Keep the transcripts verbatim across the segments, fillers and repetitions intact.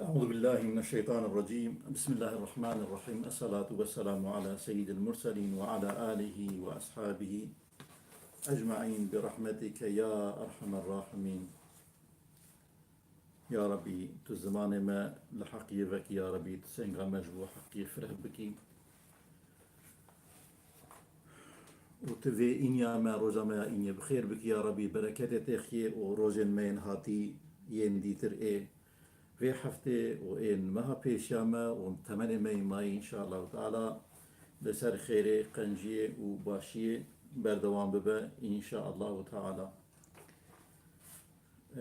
أعوذ بالله من الشيطان الرجيم. بسم الله الرحمن الرحيم. الصلاة والسلام على سيد المرسلين وعلى آله وأصحابه أجمعين برحمتك يا أرحم الراحمين. Ya Rebî, tu zimanê me li heqiyê vekî, ya Rebî, tu senga me ji bo heqiyê fireh bikî. Û tu vê îniya me, roja me ya îniyê bi xêr bikî, ya Rebî, bereketê têxiyê û rojên me yên hatî yên dîtir ê vê heftê û ên meha pêşiya me û temenê me yî mayî, înşaallahu teala, li ser xêrê, qenciyê û başiyê berdewam bibe, înşaallahu teala. Ee,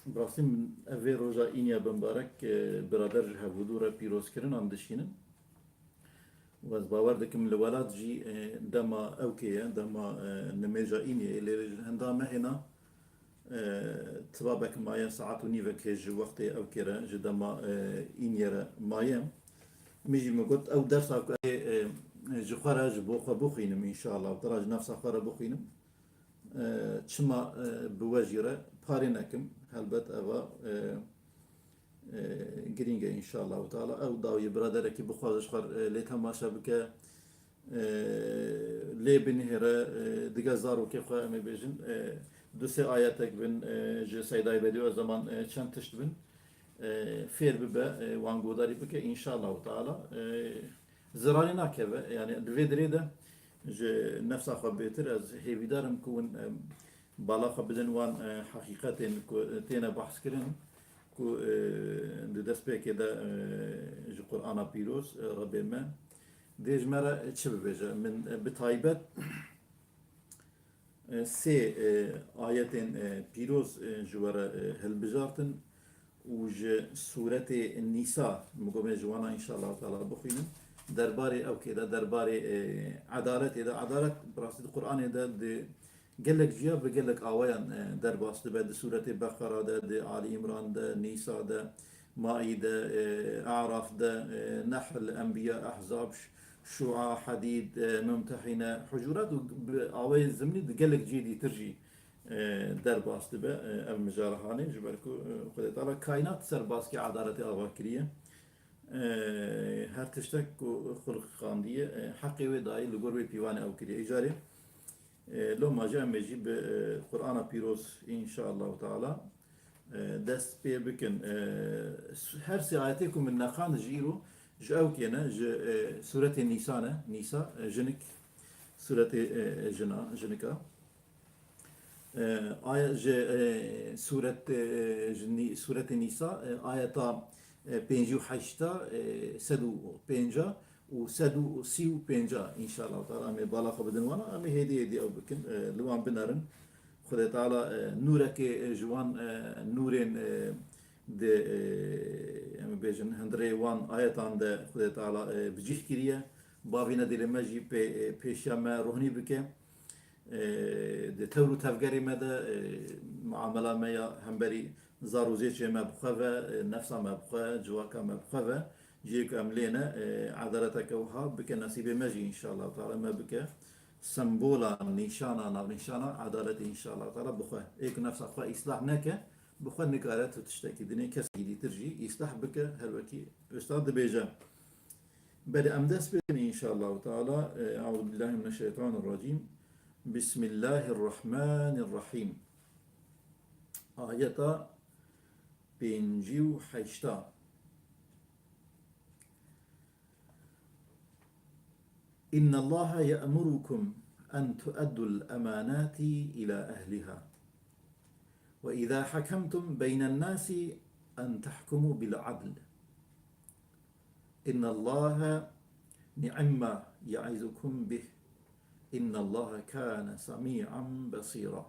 bi rastî min ev vê roja îniya bimbarek, e, birader ji hevûdû re pîrozkirinan dişînim. Û ez bawer dikim li welat jî, e, dema ewkê ye, dema, e, nimêja îniyê ye. Lê ji henda mehê na, e, tibabek maye, saet û nîvek hê ji wextê ewkê re, ji dema, e, îniyê re maye. Min jî min got, ew dersa ku ez ê, e, ji xwe re, ji bo xwe bixwînim, înşallah, teala ji nefsa xwe re bixwînim. E, çima, e, bi we jî re parê nekim? Helbet eva, e, e, girîng e, înşallah teala. Ew dawiyê biraderekî bixwaze ji xwe, e, lê temaşe bike, e, lê binihêre, e, dige zarokê xwe, em ê bêjin, e, du sê ayetek bin, e, ji Seydayê Bedî Özaman, e, çend tişt bin, e, fêr bibe, e, wan guhdarî bike, înşallah teala. E, zirarê nakeve. Yani di vê dirê de ji nefsa xwe bêtir ez hêvîdar im ku hûn, em, bala xwe bidin wan, e, heqîqetên ku têne behs kirin, ku, e, di destpêkê de, e, ji Qur'ana Pîroz, e, Rebê me dê ji me re çi bibêje. Min, e, bi taybet, e, sê, e, ayetên, e, pîroz, e, ji we re, e, hilbijartin û ji Sûretê Nîsa, min got, em ê ji wana înşallah teala bixwînin. Derbarê ewkê de, derbarê, e, edaletê de, edalet bi rastî di Qur'anê de di gelek ciya bi gelek awayan, e, derbas dibe. Di Sûretê Beqera de, di Ali Îmran de, Nîsa de, Maîde, e, Araf de, e, Nehl, Enbiya, Ehzab, Ş-, Şu'a, Hadîd, e, Mumtehîne, Hucurat û bi awayê zimnî di gelek cihê dîtir jî, e, derbas dibe, e, ev mijara hanê, ji ber ku, e, Xwedê Teala kaînat ser baskê edaletê ava kiriye. E, her tiştek ku xulqandiye, e, heqê wê dayî, li gor wê pîvanê ew kiriye. Îcarê, e, loma jî em ê jî bi, e, Qur'ana Pîroz, înşallahu teala, e, dest pê bikin. E, s-, her sê ayetê ku min neqand ji îro, ji ewkê ne, ji, e, Sûretê Nîsa ne, Nîsa, e, jinik, Sûretê, e, jina, jinika. E, aya ji, e, Sûret, e, ji Nî-, Sûretê Nîsa, e, ayeta, e, pêncî û heşta, e, sed û pênca û sed û sî û pênca, înşallah teala, em ê bala xwe bidin wana, em ê hêdî hêdî ew bikin, e, li wan binerin. Xwedê Teala, e, nûrekê, e, ji wan, e, nûrên, e, di, e, em ê bêjin, hundirê wan ayetan de Xwedê Teala, e, bi cih kiriye. Bavê nedîlê me jî pê, e, pêşiya me rohnî bike. E, di tewr û tevgerê me de, e, muamela me ya hemberî zar û zêçê me bi xwe ve, e, nefsa me bi xwe, civaka me bi xwe ve, cihê ku em lê ne, e, edaleteke wiha bike nesîbê me jî, înşallah teala, me bike sembola, nîşana, navnîşana edaletê, înşallah teala, bi xwe. Ê ku nefsa xwe îslah neke, bi xwe nikare tu tiştekî dinê kesekî dîtir jî îslah bike, her wekî Ustad dibêje. Belê, em dest pê bikin, înşallah teala. E, Eûzubillahimineşşeytanirracîm. Bismillahirrahmanirrahîm. Ayeta pêncî û heşta. İnnallaha ye'murukum en tu'eddul emanati ila ehliha. Ve izâ hakemtum beynen nâsi en tahkumu bil adl. İnnallaha ni'imma ya'izukum bih. İnnallaha kâne semî'an besîra.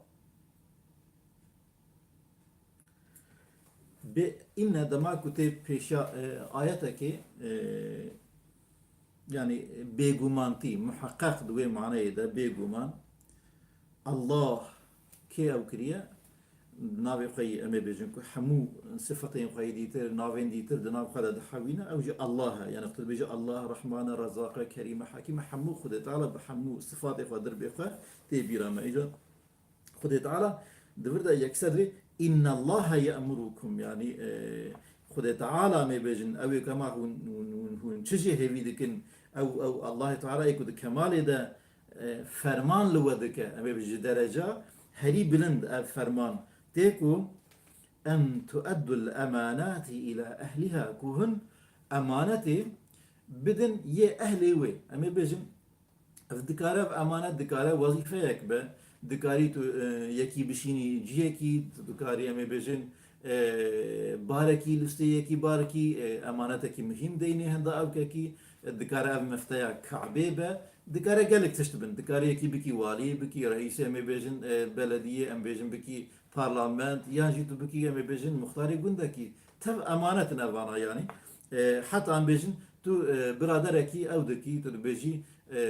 Bi inne dema ku tê pêşiya, e, ayetekê, e, yani bêgumantî, muheqeq di wê maneyê de bêguman, Allah kê ew kiriye? Navê xwe yî, em ê bêjin ku hemû sifetên xwe yî dîtir, navên dîtir di nav xwe de dihewîne, ew jî Allah e. Yani tu dibêje Allah, Rahman e, Rezzaq e, Kerîm e, Hekîm e, hemû Xwedê Teala bi hemû sifatê xwe, dirbê xwe tê bîra me. Îca Xwedê Teala di vir de yekser dibê, "Innallaha ye'murukum", yani, e, Xwedê Teala, em ê bêjin, ew ê ku hema hûn, hûn, hûn, hûn çi jê hêvî dikin, ew, ew Allahê Teala ê ku di kemalê de, e, ferman li we dike, em ê bêjin, ji dereca herî bilind ev ferman tê ku en tueddul emanati ila ehliha, ku hûn emanetê bidin yê ehlê wê. Em ê bêjin, ev dikare, ev emanet dikare wezîfeyek be. Dikarî tu, e, yekî bişînî ciyekî, tu dikarî, em ê bêjin, e, barekî, listeyekî barekî, e, emanetekî muhîm deynê henda ewkekî, e, dikare ev mifteya Kabê be. Dikare gelek tişt bin. Dikarî yekî bikî walî, bikî reîsê, em ê bêjin, e, belediyê, em bêjin bikî parlament, yan jî tu bikî, em ê bêjin, muxtarê gundekî. Tev emanet in evana, yanî. E, heta em bêjin, tu, e, biraderekî ew dikî, tu dibêjî, e,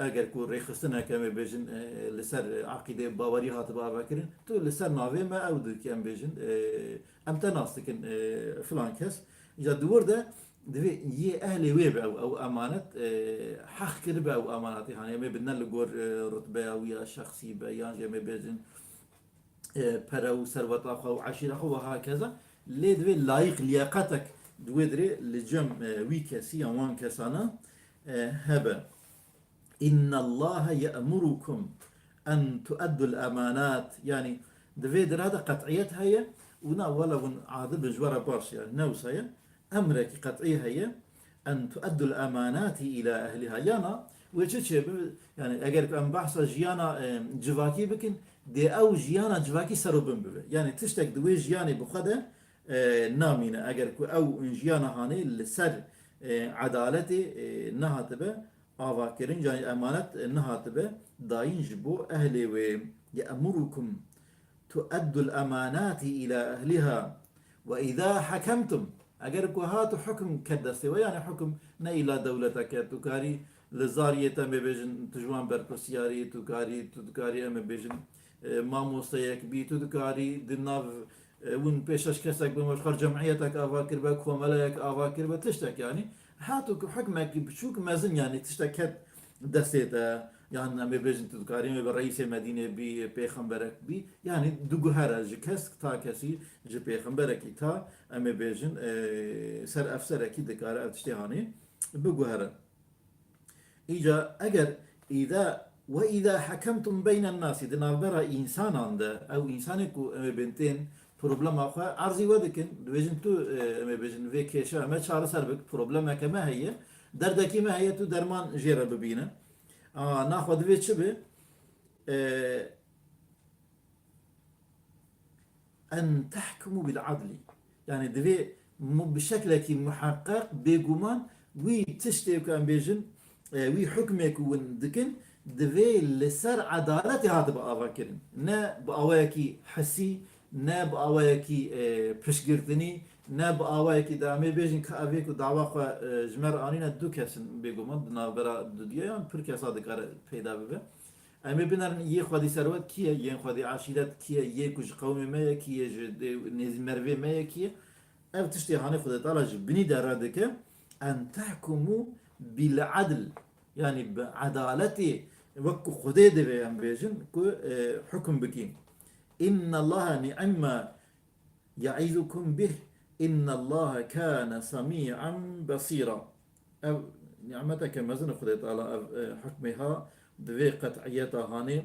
eger ku rêxistinek, em ê bêjin, e, li ser, e, eqîdê, bawerî hatibe avakirin, tu li ser navê me ew dikî, em bêjin, e, em te nas dikin, e, filan kes. Îca di wir de divê yê ehlê wê be ew, ew emanet, e, heq kiribe ew emanetê. Hanê em ê bidine li gor, e, rutbeya wî ya şexsî be, yan jî em ê bêjin, e, pere û serweta xwe û eşîra xwe û hakeza. Lê divê layiq, liyaqetek di wê dirê li cem, e, wî kesî yan wan kesana, e, hebe. Innallaha ye'murukum en tu'eddul emanat. Yanî di vê dira de qet'iyet heye û na wele hûn adi bin ji we re baş, yanî ne wisa ye. Emrekî qet'î heye, en tueddul emanati ila ehliha. Yana wê çi çêbibe? Yani eger ku em behsa jiyana, e, civakî bikin, dê ew jiyana civakî ser û bin bibe. Yani tiştek di wê jiyanê bi xwe de, e, namîne. Eger ku ew jiyana hanê li ser, e, edaletê, e, nehatibe avakirin, yani emanet, e, nehatibe dayîn ji bo ehlê wê. Ye'murukum tu'eddul emanati ila ehliha ve izâ hakemtum. Eger ku hat û hukm ket destê we, yani hukm ne îla dewleteke, tu karî li zariyê te, em ê bêjin, tu ji wan berpirsiyarî, tu karî, tu dikarî, em ê bêjin, e, mamosteyek bî, tu dikarî di nav, e, hûn pêşeş kesek bin, ji xwe cem'iyetek ava kiribe, komeleyek ava kiribe, tiştek yani. Hat û ku hukmekî biçûk mezin yani tiştek ket destê te, yan em ê bêjin tu dikarî em ê bi reîsê Medînê bî, pêxemberek bî, yanî diguhere ji kes ta kesî, ji pêxemberekî ta, em ê bêjin, e, ser efserekî dikare ev tiştê hanê biguhere. Îca eger îda ve îda hekemtum beynen nasî, di navbera însanan de, ew însanê ku em ê bên tên problema xwe erzî we dikin, dibêjin tu, e, em ê bêjin vê kêşeya me çareser bik, problemeke me heye, derdekî me heye, tu derman jê re bibîne. A, naxwe divê çi be? E, en tehkumu bil adli. Yani divê mu-, bi şeklekî muheqqeq, bêguman wî tiştê ku em bêjin, e, wî hukmê ku hûn dikin, divê li ser edaletê hatibe avakirin. Ne bi awayekî hisî, ne bi awayekî, e, piştgirtinî, ne bi awayekî de em ê bêjin ka evê ku dawa xwe, e, ji me re anîne du kes in bêguman di navbera dudiya yan pir kesa dikare peyda bibe. Em ê binerin yê xwedî serwet kî ye, yên xwedî eşîret kî ye, yê ku ji qewmê me ye kî ye, ji dê-, nêzî merivê me ye kî ye. Ev tiştê hanê Xwedê Teala ji binî de red dike. En tehkumu bil adl. Yanî bi edaletê wek ku Xwedê divê em bêjin ku, e, hukum bikî. Innallaha ni'ma ye'izukum bih, innallaha kâne semî'an besîra. Ev nîmeteke mezin e Xwedê Teala ev, e, hukmê ha bi vê qet'iyeta hanê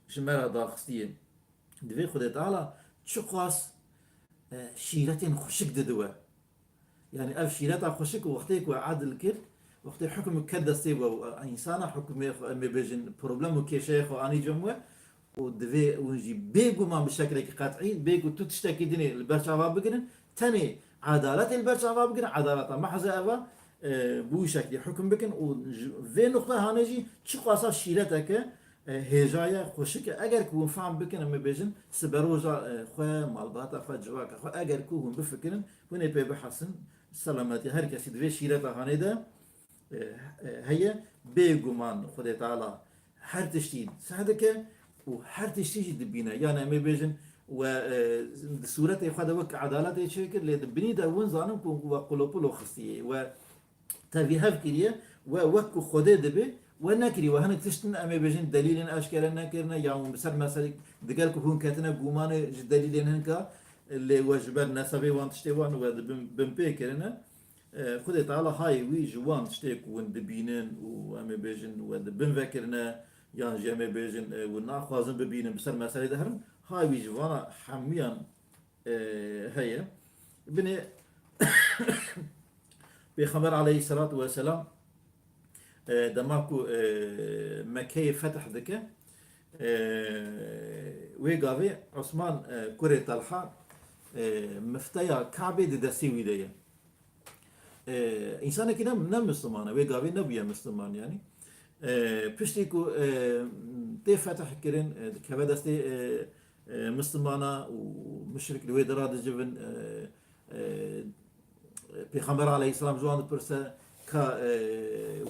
ji me re daxistiye. Divê Xwedê Teala çiqas, e, şîretên xweşik didi we. Yani ev şîreta xweşik wextê ku we edil kir, wextê hukm ket destê we û, e, însana hukmê xwe, em ê bêjin, problem û kêşeyê xwe anî cem we û divê hûn jî bêguman bi şeklekî qet'î, bê ku tu tiştekî dinê li ber çava bigirin, tenê edaletê li ber çava bigirin, edaleta mehze eva, e, bi wî şeklî hukm bikin û ji vê nuqteyê hanê jî çiqasa şîreteke, e, hêja ye, xweşik e. Eger ku hûn fehm bikin, em ê bêjin, siberoja, e, xwe, malbata xwe, civaka xwe, eger ku hûn bifikirin, hûn ê pê bihesin, selametiya her kesî di vê şîreta hanê de, e, e, heye. Bêguman Xwedê Teala her tiştî seh dike û her tiştî jî dibîne. Yani em ê bêjin, we, e, di sûretê xwe de wek edaletê çêkir, lê di binî de hûn zanin ku we qulopulo xistiyê, we tevî hev kiriye, we wek ku Xwedê dibe, we nekiriye. We hinek tiştin, em ê bêjin, delîlên eşkere nekirine, ya hûn bi ser meselek digel ku hûn ketine gumanê ji delîlên hinka, Lê we ji ber nesebê wan tiştê wan we di bin, bin pê kirine. E, Xwedê Teala hayê wî ji wan tiştê ku hûn dibînin û em ê bêjin we di bin ve kirine, yan jî em ê bêjin, e, hûn naxwazin bibînin, bi ser meselê de herin, hayê wî ji vana hemûyan, e, heye. Binê Pêxember aleyhisselatu vesselam, e, dema ku, e, Mekkeyê fetih dike, e, wê gavê Osman, e, kurê Talha, e, mifteya Kabê di destê wî de ye. E, însanekî ne, ne Misliman e, wê gavê nebûye Misliman yanî. E, piştî ku, e, tê fetih kirin, e, dikeve destê, e, e, Mislimana û muşrik li wê de radicivin, e, e, Pêxember aleyhisselam ji wan dipirse, ka, e,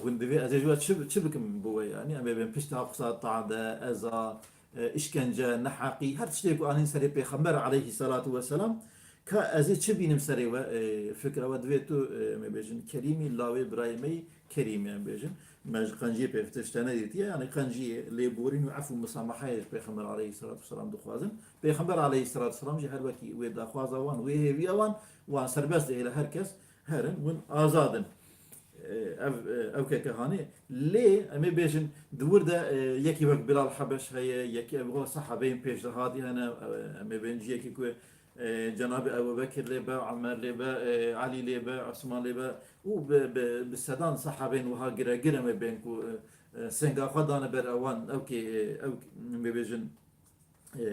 hûn divê ez ê ji we çi, çi bikim bo we yanî? Em ê bên pişta qisa tade, eza, e, işkence, neheqî, her tiştê ku anîn serê Pêxember aleyhisselatu vesselam, ka ez ê çi bînim serê we, e, fikra we divê tu, e, em ê bêjin kerîmî, lawê birayê me yî kerîmî em bêjin. Me ji qenciyê pê tişte nedîtiye, yanî qenciyê, lêborîn û ef û misameheyê ji Pêxember aleyhisselatu vesselam dixwazin. Pêxember aleyhisselatu vesselam jî her wekî wê daxwaza wan, wê hêviya wan, wan serbest dihêle her kes herin, hûn azad in. E, ev, e, ew keke hanê. Lê em ê bêjin, di wir de, e, yekî wek Bilal Hebeş heye, yekî ev wek sahabeyên pêşdehatî hene, e, em ê bên ciyekî ku, e, Cenabê Ebu Bekir lê be, Emer lê be, e, Elî lê be, Osman lê be û bi, bi, bi sedan sahabeyên wiha giregir em ê bên ku, e, e, senga xwe dane ber ewan, ew kê, e, ew, em ê bêjin, e,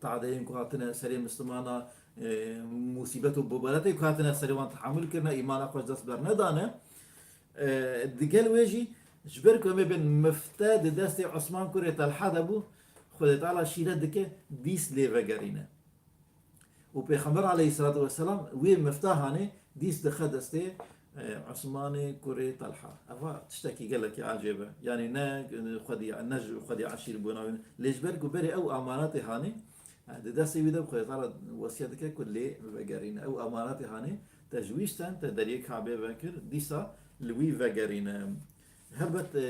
tadeyên ku hatine serê Mislimana, e, musîbet û bobeletê ku hatine serê wan tehamul kirine, îmana xwe ji dest bernedane. E, digel wê jî, ji ber ku em ê bên mifte di destê Osman kurê Telha de bû, Xwedê Teala şîret dike, dîs lê vegerîne. Û Pêxember aleyhisselatu vesselam wê mifta hanê dîs dixe destê, e, Osmanê kurê Telha. Eva tiştekî gelekî ecêb e. Yanî ne, e, xwedî, ne ji xwedî eşîr bûna wî. Lê ji ber ku berê ew amanetê hanê, e, di destê wî de bi Xwedê Teala wesiyet dike ku lê vegerîne. Ew amanetê hanê te ji wî sten, te deriyê Kabê vekir, dîsa li wî vegerîne. Helbet, e,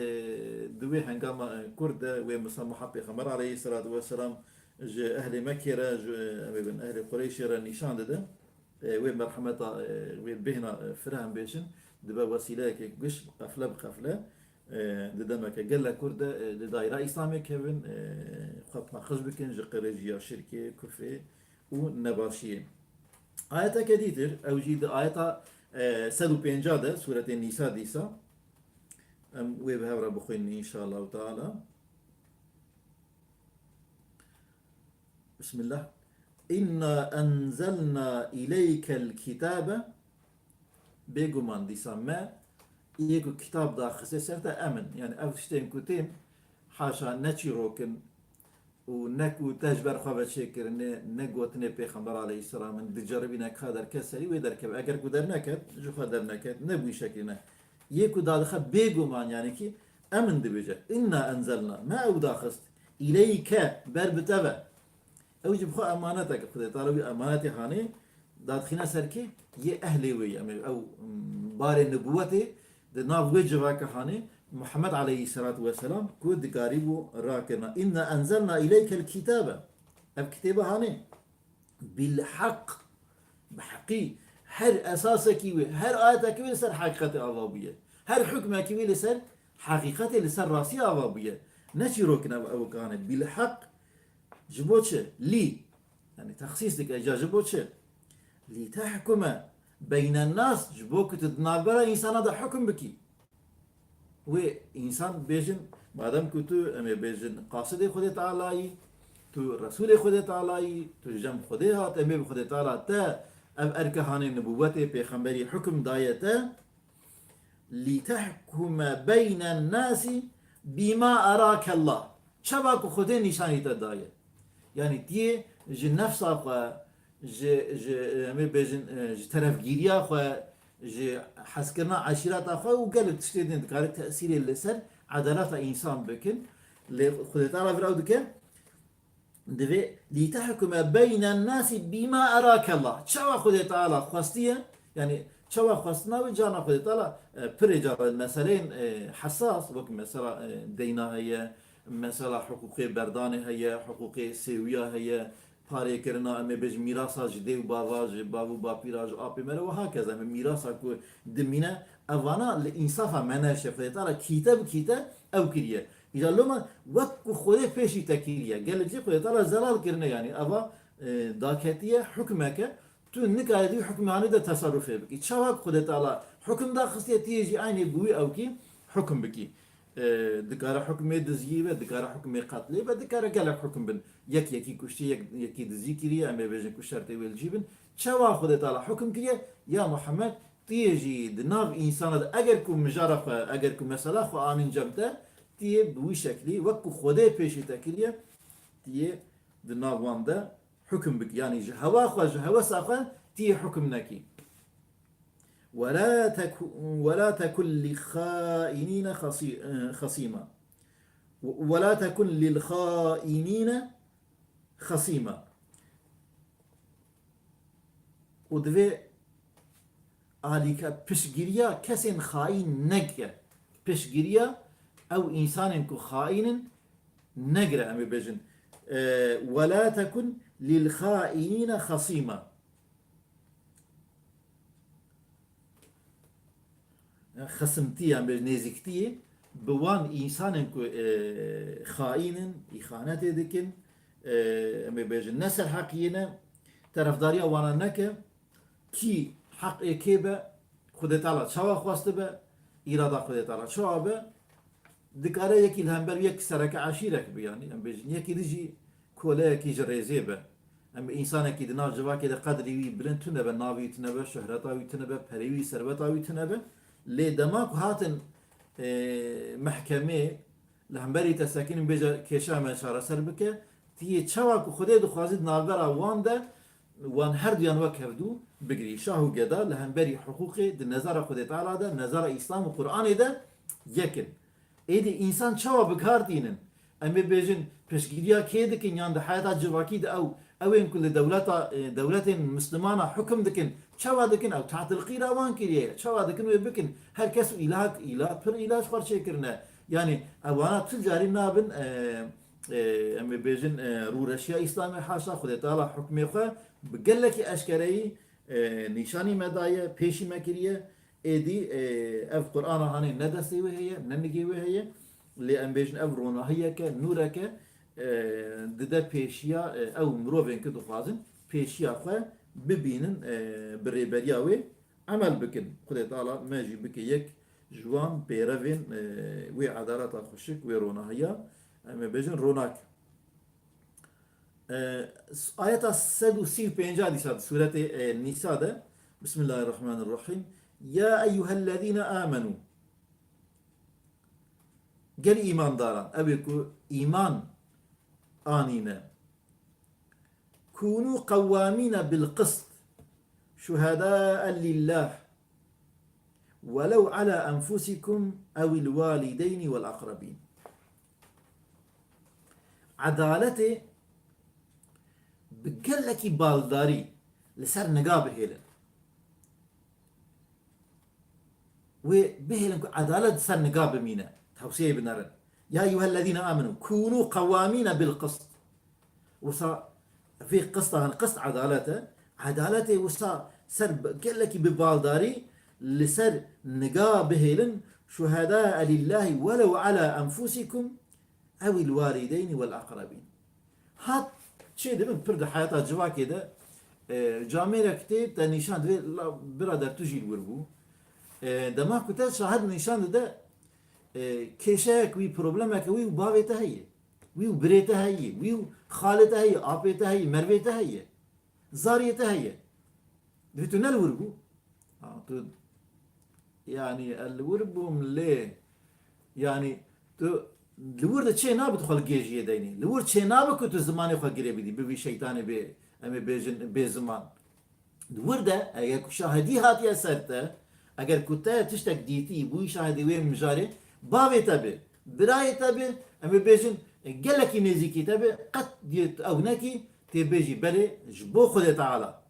di wê hengama, e, kurt de wê misamaha Pêxember aleyhisselatu vesselam ji ehlê Mekkê re, ji, em ê bin, ehlê Qureyşê re nîşan dide. E, wê merhemeta, e, wê bêhna, e, fireh em bêjin, dibe wesîleyeke giş, qefle bi qefle, e, di demeke gelek kurt de, e, di dayra Îslamê kevin, e, xwe paqij bikin ji qirêjiya şirkê, kufrê û nebaşiyê. Ayeteke dîtir, ew jî di ayeta, e, sed û pênca de, Sûretê Nîsa dîsa, em wê bi hev re bixwînin, înşallahu teala. Bismillah. "Inna enzelna ileykel kitabe." Bêguman dîsa me yê ku kitab daxiste ser te emin. Yani ev tiştên ku tên, haşa ne çîrok in û ne ku te ji ber xwe ve çêkirine, ne gotinê Pêxember aleyhisselam in, diceribîne ka derket serî wê derkeve. Eger ku derneket, ji xwe derneket, ne bû şekilî ne. Yê ku dadixe bêguman, yani ki emin dibêje. "Inna enzelna." Me ew daxist. "İleyke", ber bi te ve. Ew jî bi xwe emanetek, Xwedê Teala wî emanetê hanê dadixîne ser kê? Yê ehlê wê ye. Em ê ew, mm, barê nibûwetê di nav wê civaka hanê Muhammed aleyhisselatu vesselam ku dikarîbû rakirina. "İnna enzelna ileykel kitabe." Ev kitêbe hanê bil haq, bi heqî, her esasekî wê, her ayetekî wê li ser heqîqetê ava bûye. Her hukmekî wê li ser heqîqetê, li ser rastiyê ava bûye. Ne çîrok in ev, ew kane. Bil haq, ji bo çi? Lî. Yani texsîs dike, ca ji bo çi? Lî tehkume beynen nas, ji bo ku tu di navbera însana de hukm bikî. Wê însan bêjin, madem ku tu, em ê bêjin, qasidê Xwedê Teala yî, tu Resûlê Xwedê Teala yî, tu ji cem Xwedê hat, em ê bi Xwedê Teala te ev erke hanê nibûwetê, pêxemberî hukm daye te, "Lîtehkume beynen nasî bîma erakellah." Çawa ku Xwedê nîşanî te daye. Yani tiyê ji nefsa xwe, ji, ji, em ê bêjin, e, ji terefgîriya xwe, ji hezkirina eşîreta xwe û gelek tiştê din dikare tesîrê li ser edaleta însan bikin. Lê Xwedê Teala vir ew dike, divê "Lîtehkume beynen nasî bîma erakellah." Çawa Xwedê Teala xwestiye, yani çawa xwestina wê, carna Xwedê Teala, e, pirê cara meseleyên, e, hesas, wek mesela, e, deyna heye, mesela hiqûqê berdanê heye, hiqûqê sêwiya heye, parêkirina, em ê bêjin mîrasa ji dê û bava, ji bav û bapîra, ji apê me re û hakeza. Em ê mîrasa ku dimîne, evana li însafa me neşe. Xwedê Teala kîte bi kîte ew kiriye. Îja loma wek ku Xwedê pêşî te kiriye. Gelek jî Xwedê Teala zelal kirine, yanî eva, e, daketiye hukmeke, tu nikarî di hukmanî de teserrufê bikî. Çawa ku Xwedê Teala hukm daxistiye, tu yê jî eynî bi wî ewkî hukm bikî. E, dikare hukmê diziyî be, dikare hukmê qetlê be, dikare gelek hukm bin. Yek yekî kuştî, yek yekî dizî kiriye, em ê bêjin ku şertê wê li cî bin. Çawa Xwedê Teala hukm kiriye? Ya Muhammed, tu yê jî di nav însana de, eger ku mijara xwe, eger ku mesela xwe anîn cem te, tu yê bi wî şeklî, wek ku Xwedê pêşî te kiriye, tu yê di nav wan de hukm bikî. Yanî ji hewa xwe, ji hewesa xwe tu yê hukm nekî. ولا تك-، ولا تكن للخائنين خصي-، خصيما. ولا تكن للخائنين خصيما. Û divê alîka piştgiriya kesên xaîn neke. Piştgiriya ew însanên ku xaîn in negire, em ê bêjin. E, ولا تكن للخائنين خصيما. Xesimtî, em bêjin nêzîktiyê bi wan însanên ku, e, xaîn in, îxanetê dikin, e, em ê bêjin ne serheqiyê ne, terefdariya wana neke, kî heqê kê be, Xwedê Teala çawa xwestibe, îrada Xwedê Teala çawa be, dikare yekî li hember yek sereke eşîrek bi, yanî em bêjin yekî di jî koleyekî ji rêzê be. Em însanekî di nav civakê de qedrî wî bilind tune be, navî wî tune be, şohreta wî tune be, perê wî, serweta wî tune be. Lê dema ku hatin, e, mehkemê, li hemberî te sekinîn bêje kêşa me çareser bike, tu yê çawa ku Xwedê dixwazî di navbera wan de wan her duyan wek hevdû bigirî. Şah û geda li hemberî hiqûqê di nezara Xwedê Teala de, nezara Îslam û Qur'anê de yek in. Êdî însan çawa bi kar tînin? Em ê bêjin piştgiriya kê dikin yan di heyata civakî de ew, ew ên ku li dewleta, e, dewletên Mislimana hukm dikin, çawa dikin? Ew tatilqîra wan kiriye. Çawa dikin wê bikin? Her kes û îlah, îlah, pir îlah ji xwe çêkirine. Yanî ewana tu carî nabin, e, e, em ê bêjin, e, rûreşiya Îslamê, haşa Xwedê Teala hukmê xwe bi gelekî eşkereyî, e, nîşanî me daye, pêşî me kiriye. Êdî, e, ev Qur'ana hanê ne destê wê heye, ne nigê wê heye. Lê em bêjin ev ronahiyeke, nûreke, e, dide pêşiya, e, ew mirovên ku dixwazin pêşiya xwe bibînin, e, bi rêberiya wê emel bikin. Xwedê Teala me jî bike yek ji wan pêrevên, e, wê edaleta xweşik, wê ronahiya, em ê bêjin ronak. E, s-, ayeta sed û sî û pênc dîsa di sûretê, e, Nîsa de, Bismillahirrahmanirrahîm. Ya eyyuhellezîne amenû. Gel îmandaran, ew ê ku îman anîne. Kûnû qewwamîne bil qist, şuhedâe lillâh, welew ala enfusikum ewil walideyni wel aqrebîn. Edaletê bi gelekî baldarî li ser niga bihêlin. Wê bihêlin ku edalet li ser niga bimîne. Tewsiyeyê binerin. Ya eyyuhellezîne amenû kûnû qewwamîne bil qist. Wisa vê qista, hin qist edalet e. Edaletê wisa ser bi-, gelekî bi baldarî li ser niga bihêlin. Şuhedâe lillâhi welew ala enfusikum ewil walideyni wel aqrebîn. Hat çê dibin pir di heyata civakê de, e, camêrek tê te nîşan didê, la birader tu jî li wir bû. E, dema ku te şahid nîşan dide, e, kêşeyek wî, problemeke wî û bavê te heye. Wî û birê te heye. Wî û xalê te heye, apê te heye, mervê te heye. Zariyê te heye. Divê tu ne li wir bû. Ha, tu, yanî, ez li wir bûm lê, yanî, tu li wir de çê nabe tu xwe li gêjiyê deynî. Li wir çê nabe ku tu zimanê xwe girê bidî, bivî şeytanê bê, em ê bêjin, bê ziman. Li wir de, eger ku şahidî hatiye ser te, eger ku te tiştek dîtî, bûyî şahidê wê mijarê, bavê te be, birayê te be, em ê bêjin, gelekî nêzîkî te be, qet diyê tu ew nekî, tê bêjî belê ji bo Xwedê Teala.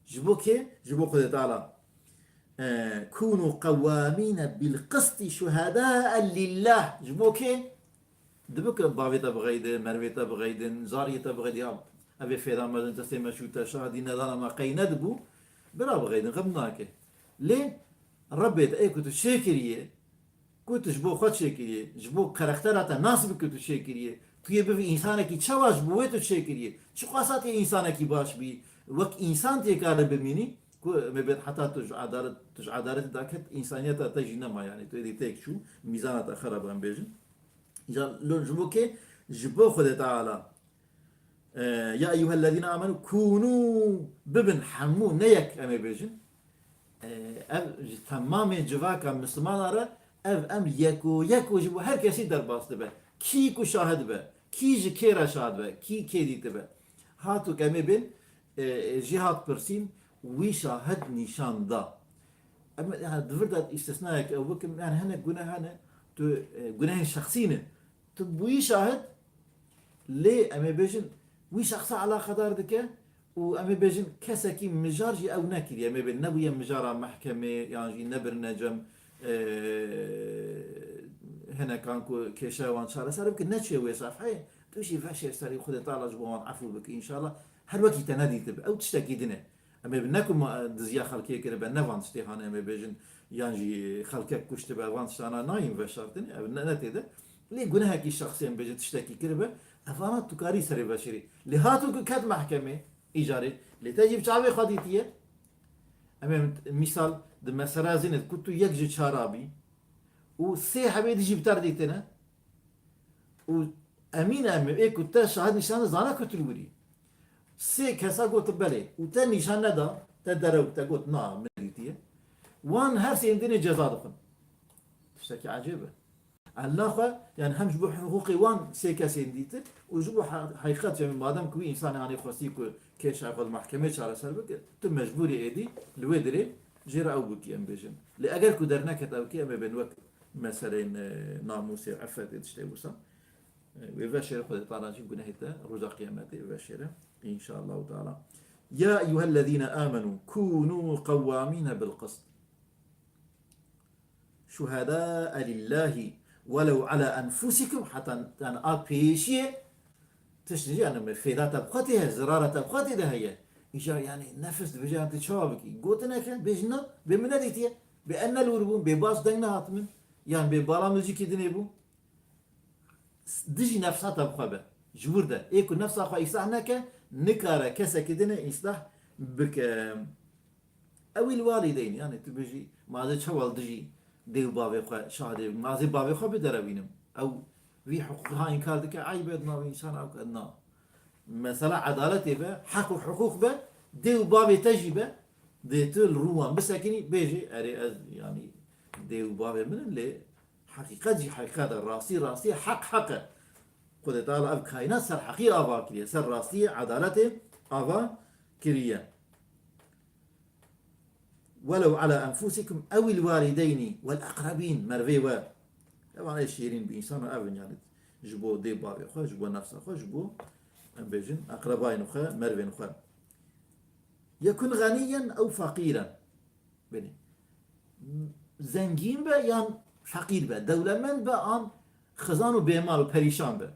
Ji bo kê? Ji bo Xwedê Teala. E, kûnû qewwamîne bil qistî şuhedâe lillah. Ji bo kê? Dibe ku bavê te bixeydin, mervê te bixeydin, zariyê te bixeydin, ya Evê fêda me din destê me şûte şahidî nedana me qey nedibû, bira bixeydin xem nake. Lê Rebbê te ê ku tu çêkiriye, ku tu ji bo xwe çêkiriye, ji bo karaktera te nas bi ku tu çêkiriye, tu yê bivî însanekî çawa ji bo wê tu çêkiriye, çiqasa tê însanekî baş bî, wek însan tê kare bimînî, ku me bêt heta tu ji edalet, tu ji edaletê daket, însaniyeta te jî nema, yani tu êdî têk çû, mîzana te xerab em bêjin. Îca lo ji bo kê? Ji bo Xwedê Teala. E, ya eyyuhellezîne amenu kûnû, bibin hemû, ne yek em ê bêjin. E, ev ji temamê civaka Mislimana re, ev em yeko yeko ji bo her kesî derbas dibe. Kî ku şahid be, kî ji kê re şahid be, kî kê dîtibe. Hatûk em ê bên, e, e, jê hat pirsîn, wî şahid nîşan da. Em, yani, di vir de îstisnayek ew bikim, yani, hinek guneh hene, tu, e, gunehên şexsî ne. Tu bûyî şahid, lê em ê bêjin, wî şexsa eleqedar dike û em ê bêjin, kesekî mijar jî ew nekiriye. Em ê bêjin, nebûye mijara mehkemê, yan jî nebirine cem, e, hinekan ku kêşeya wan çareser bike, neçûye wê sefheyê. Tu jî veşêr serî, Xwedê Teala ji bo wan efû bike, înşallah. Her wekî te nedîtibe. Ew tiştekî din e. Em ê bi ne ku ma, diziya xelkê kiribe, ne van tiştê hane em ê bêjin, yan jî xelkek kuştibe, van tiştana nayîn veşartinê, ev ne, ne tê de. Lê gunehekî şexsî em bêjin tiştekî kiribe, evana tu karî serê veşêrî. Lê hatu ku ket mehkemê, îcarê, lê te jî bi çavê xwe dîtiye. Em ê mîsal di mesela zînê ku tu yek ji çara bî û sê hebê dijî bi te re dîtine. Û emîn em ê ku te şahid nîşan zana ku tu li wir î. Sê kesa got belê û te nîşan neda, te derew te got na, min nedîtiye. Wan her sê dinê ceza dixwin. Tiştekî ecêb e. Ella xwe, yani hem ji bo hiqûqê wan sê kesên dîtir û ji bo he-, heqîqet, yani madem ku wî însanê hanê xwestî ku kêşa xwe li mehkemê çareser bike, tu mecbûrî êdî li wê dirê jê re ew bikî, em bêjin. Lê eger ku derneket ew kê, em ê bên wek meseleyên, e, namûsê, effetê, tiştê wisa. E, wê veşêre Xwedê Teala jî gunehê te roja qiyametê veşêre. Înşallahu Teala. Ya eyyuhellezîne amenu kûnû qewwamîne bil qist. Şuhedâe lillâhi welew ala enfusikum, heta, yani, a pêşiyê tişt, yani, me fêda te bi xwe tê heye, zirara te bi xwe tê de heye. Îcar, yani, nefis dibêje, yani, tu çawa bikî? Gotineke, bêjin na, bê min nedîtiye. Bê ez ne li wir bûm, bê baş deng nehat min. Yan bê bala muzîkî dinê bû. Dijî nefsa te bi xwe be. Ji wir de. Ê ku nefsa xwe îslah neke, nikare kesekî dinê îslah bike. Ew îl walideyn, yani tu bêjî, ma ez ê çawa li dijî dê û bavê xwe şahidê bim, ma ez ê bavê xwe biderewînim. Ew vî hiqûqê ha înkar dike, eyb e di nav însan ew ke na. Mesela edaletê be, heq û hiqûq be, dê û bavê te jî be, dê tu li rû wan bisekinî, bêjî, erê ez, yani, dê û bavê min in, lê heqîqet jî heqîqet e, rastî rastî ye, heq heq e. Xwedê Teala ev kaînat ser heqî ava kiriye, ser rastiyê, edaletê ava kiriye. Welew ala enfusikum ewil walideynî wel aqrebîn, mervê we. Evan ê şêrîn bi însan û ev in, yani ji bo dê bavê xwe, ji bo nefsa xwe, ji bo, em bêjin, eqrebayên xwe, mervên xwe. Yekun ganiyen ew feqîren. Benî. Zengîn be yan feqîr be, dewlemend be an xizan û bêmal û perîşan be.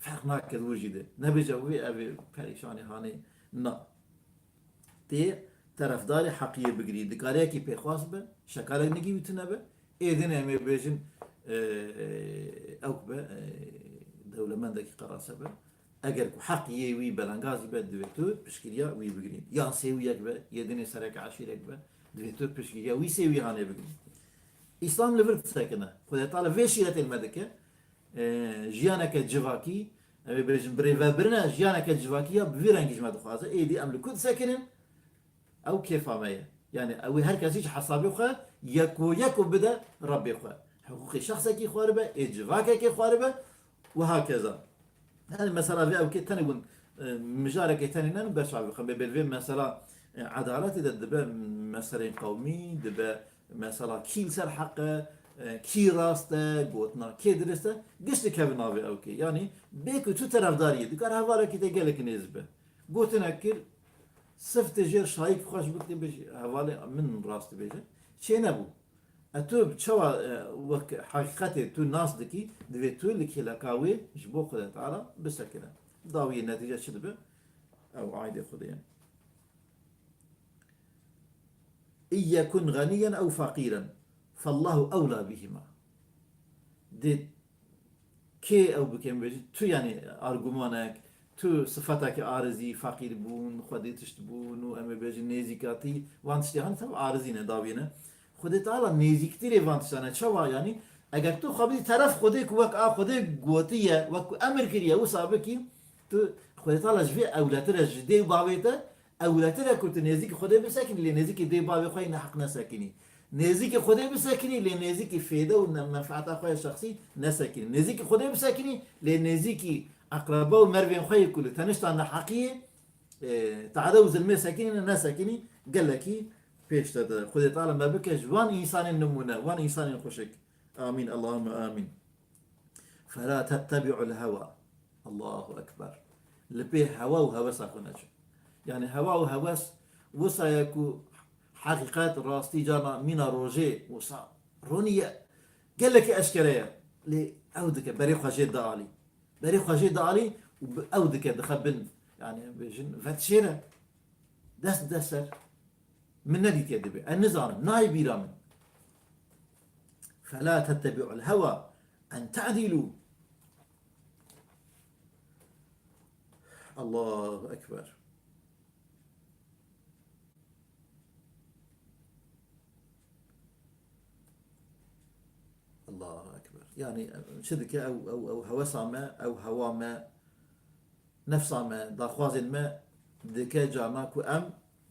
Ferq nake li wir jî de. Nebêje wê ev ê perîşanê hanê na. Tê terefdarê heqiyê bigirî. Dikarê yekî pêxwas be, şekalek nigî wî tune be. Ê din em ê bêjin, e, e, ewk be, e, dewlemendekî qerase be. Eger ku heq yê wî belengazî be, divê tu piştgiriya wî bigirî. Yan sêwiyek be, yê dinê sereke eşîrek be, divê tu piştgiriya wî sêwî hanê bigirî. Îslam li vir disekine. Xwedê Teala vê şîretê li me dike. E, jiyaneke civakî, em ê bêjin birêvebirine, jiyaneke civakî ya bi vî rengî ji me dixwaze. Êdî em li ku disekinin? Ew kêfa me ye. Yani ew ê her kesî ji hesabê xwe yeko yeko bide Rebbê xwe. Hiqûqê şexsekî xwaribe, ê civakekê xwaribe û hakeza. Yani mesela vê ew kê tenê hûn, e, mijarekê tenê ne beşa bixin. Bê vê mesela, e, edaletê de dibe meseleyên qewmî, dibe mesela kî li ser heq e, e, kî rast e, gotina kê dirist e, giş dikeve navê ew kê. Yani bê ku tu terefdariyê dikar hevalekî te gelek nêz be. Gotinek kir, sif tê jêr şayîk xweş bikî, bêjî, hevalê min rast dibêje. Çê nebû. E tu çawa, e, wek heqîqetê tu nas dikî, divê tu li kêleka wê ji bo Xwedê Teala bisekine. Dawiyê netîce çi dibe? Ew aîdê Xwedê ye. "İn yekun ganiyen ew faqiren, fallahu ewla bihima." Dê kê ew bike, em bêjin, tu, yanî, argumanek, tu sifetekî arizî, feqîr bûn, xwedî tişt bûn û em ê bêjin nêzîkatî, van tiştê han tev arizî ne, dawî ne. Xwedê Teala nêzîktirê van tiştan e. Çawa, yanî? Eger tu xwe bidî teref Xwedê ku wek a Xwedê gotiye, wek ku emir kiriye, wisa bikî, tu Xwedê Teala ji vê ewletir e, ji dê û bavê te, ewletir e ku tu nêzîkî Xwedê bisekinî, lê nêzîkî dê bavê xwe yê neheq nesekinî. Nêzîkî Xwedê bisekinî, lê nêzîkî fêde û ne-, menfeeta xwe ya şexsî nesekinî. Nêzîkî Xwedê bisekinî, lê nêzîkî eqreba û mervên xwe yê ku li tenişta neheqiyê, e, tade û zilmê sekinî ne nesekinî, gelekî pêş te de. Xwedê Teala me bike ji van însanên nimûne, van însanên xweşik. Amîn, Allahümme amîn. "Fela tettebi'ul hewa." Allahu Ekber. Li pê hewa û hewesa xwe neçin. Yanî hewa û hewes wisa ye ku heqîqet, rastî, carna mîna rojê wisa ronî ye. Gelekî eşkere ye. Lê ew dike, berê xwe jê dialî. Berê xwe jê dialî û bi-, ew dike, dixe bin. Yanî em bêjin, vedişêre. Dest dide ser. Min nedîtiye dibê. Ez nizanim. Nayê bîra min. "Fela tettebi'ul hewa en te'dîlû." Allahu Ekber. Allahu Ekber. Yanî çi dike ew, ew, ew hewesa me, ew hewa me, nefsa me, daxwazên me dike carna ku em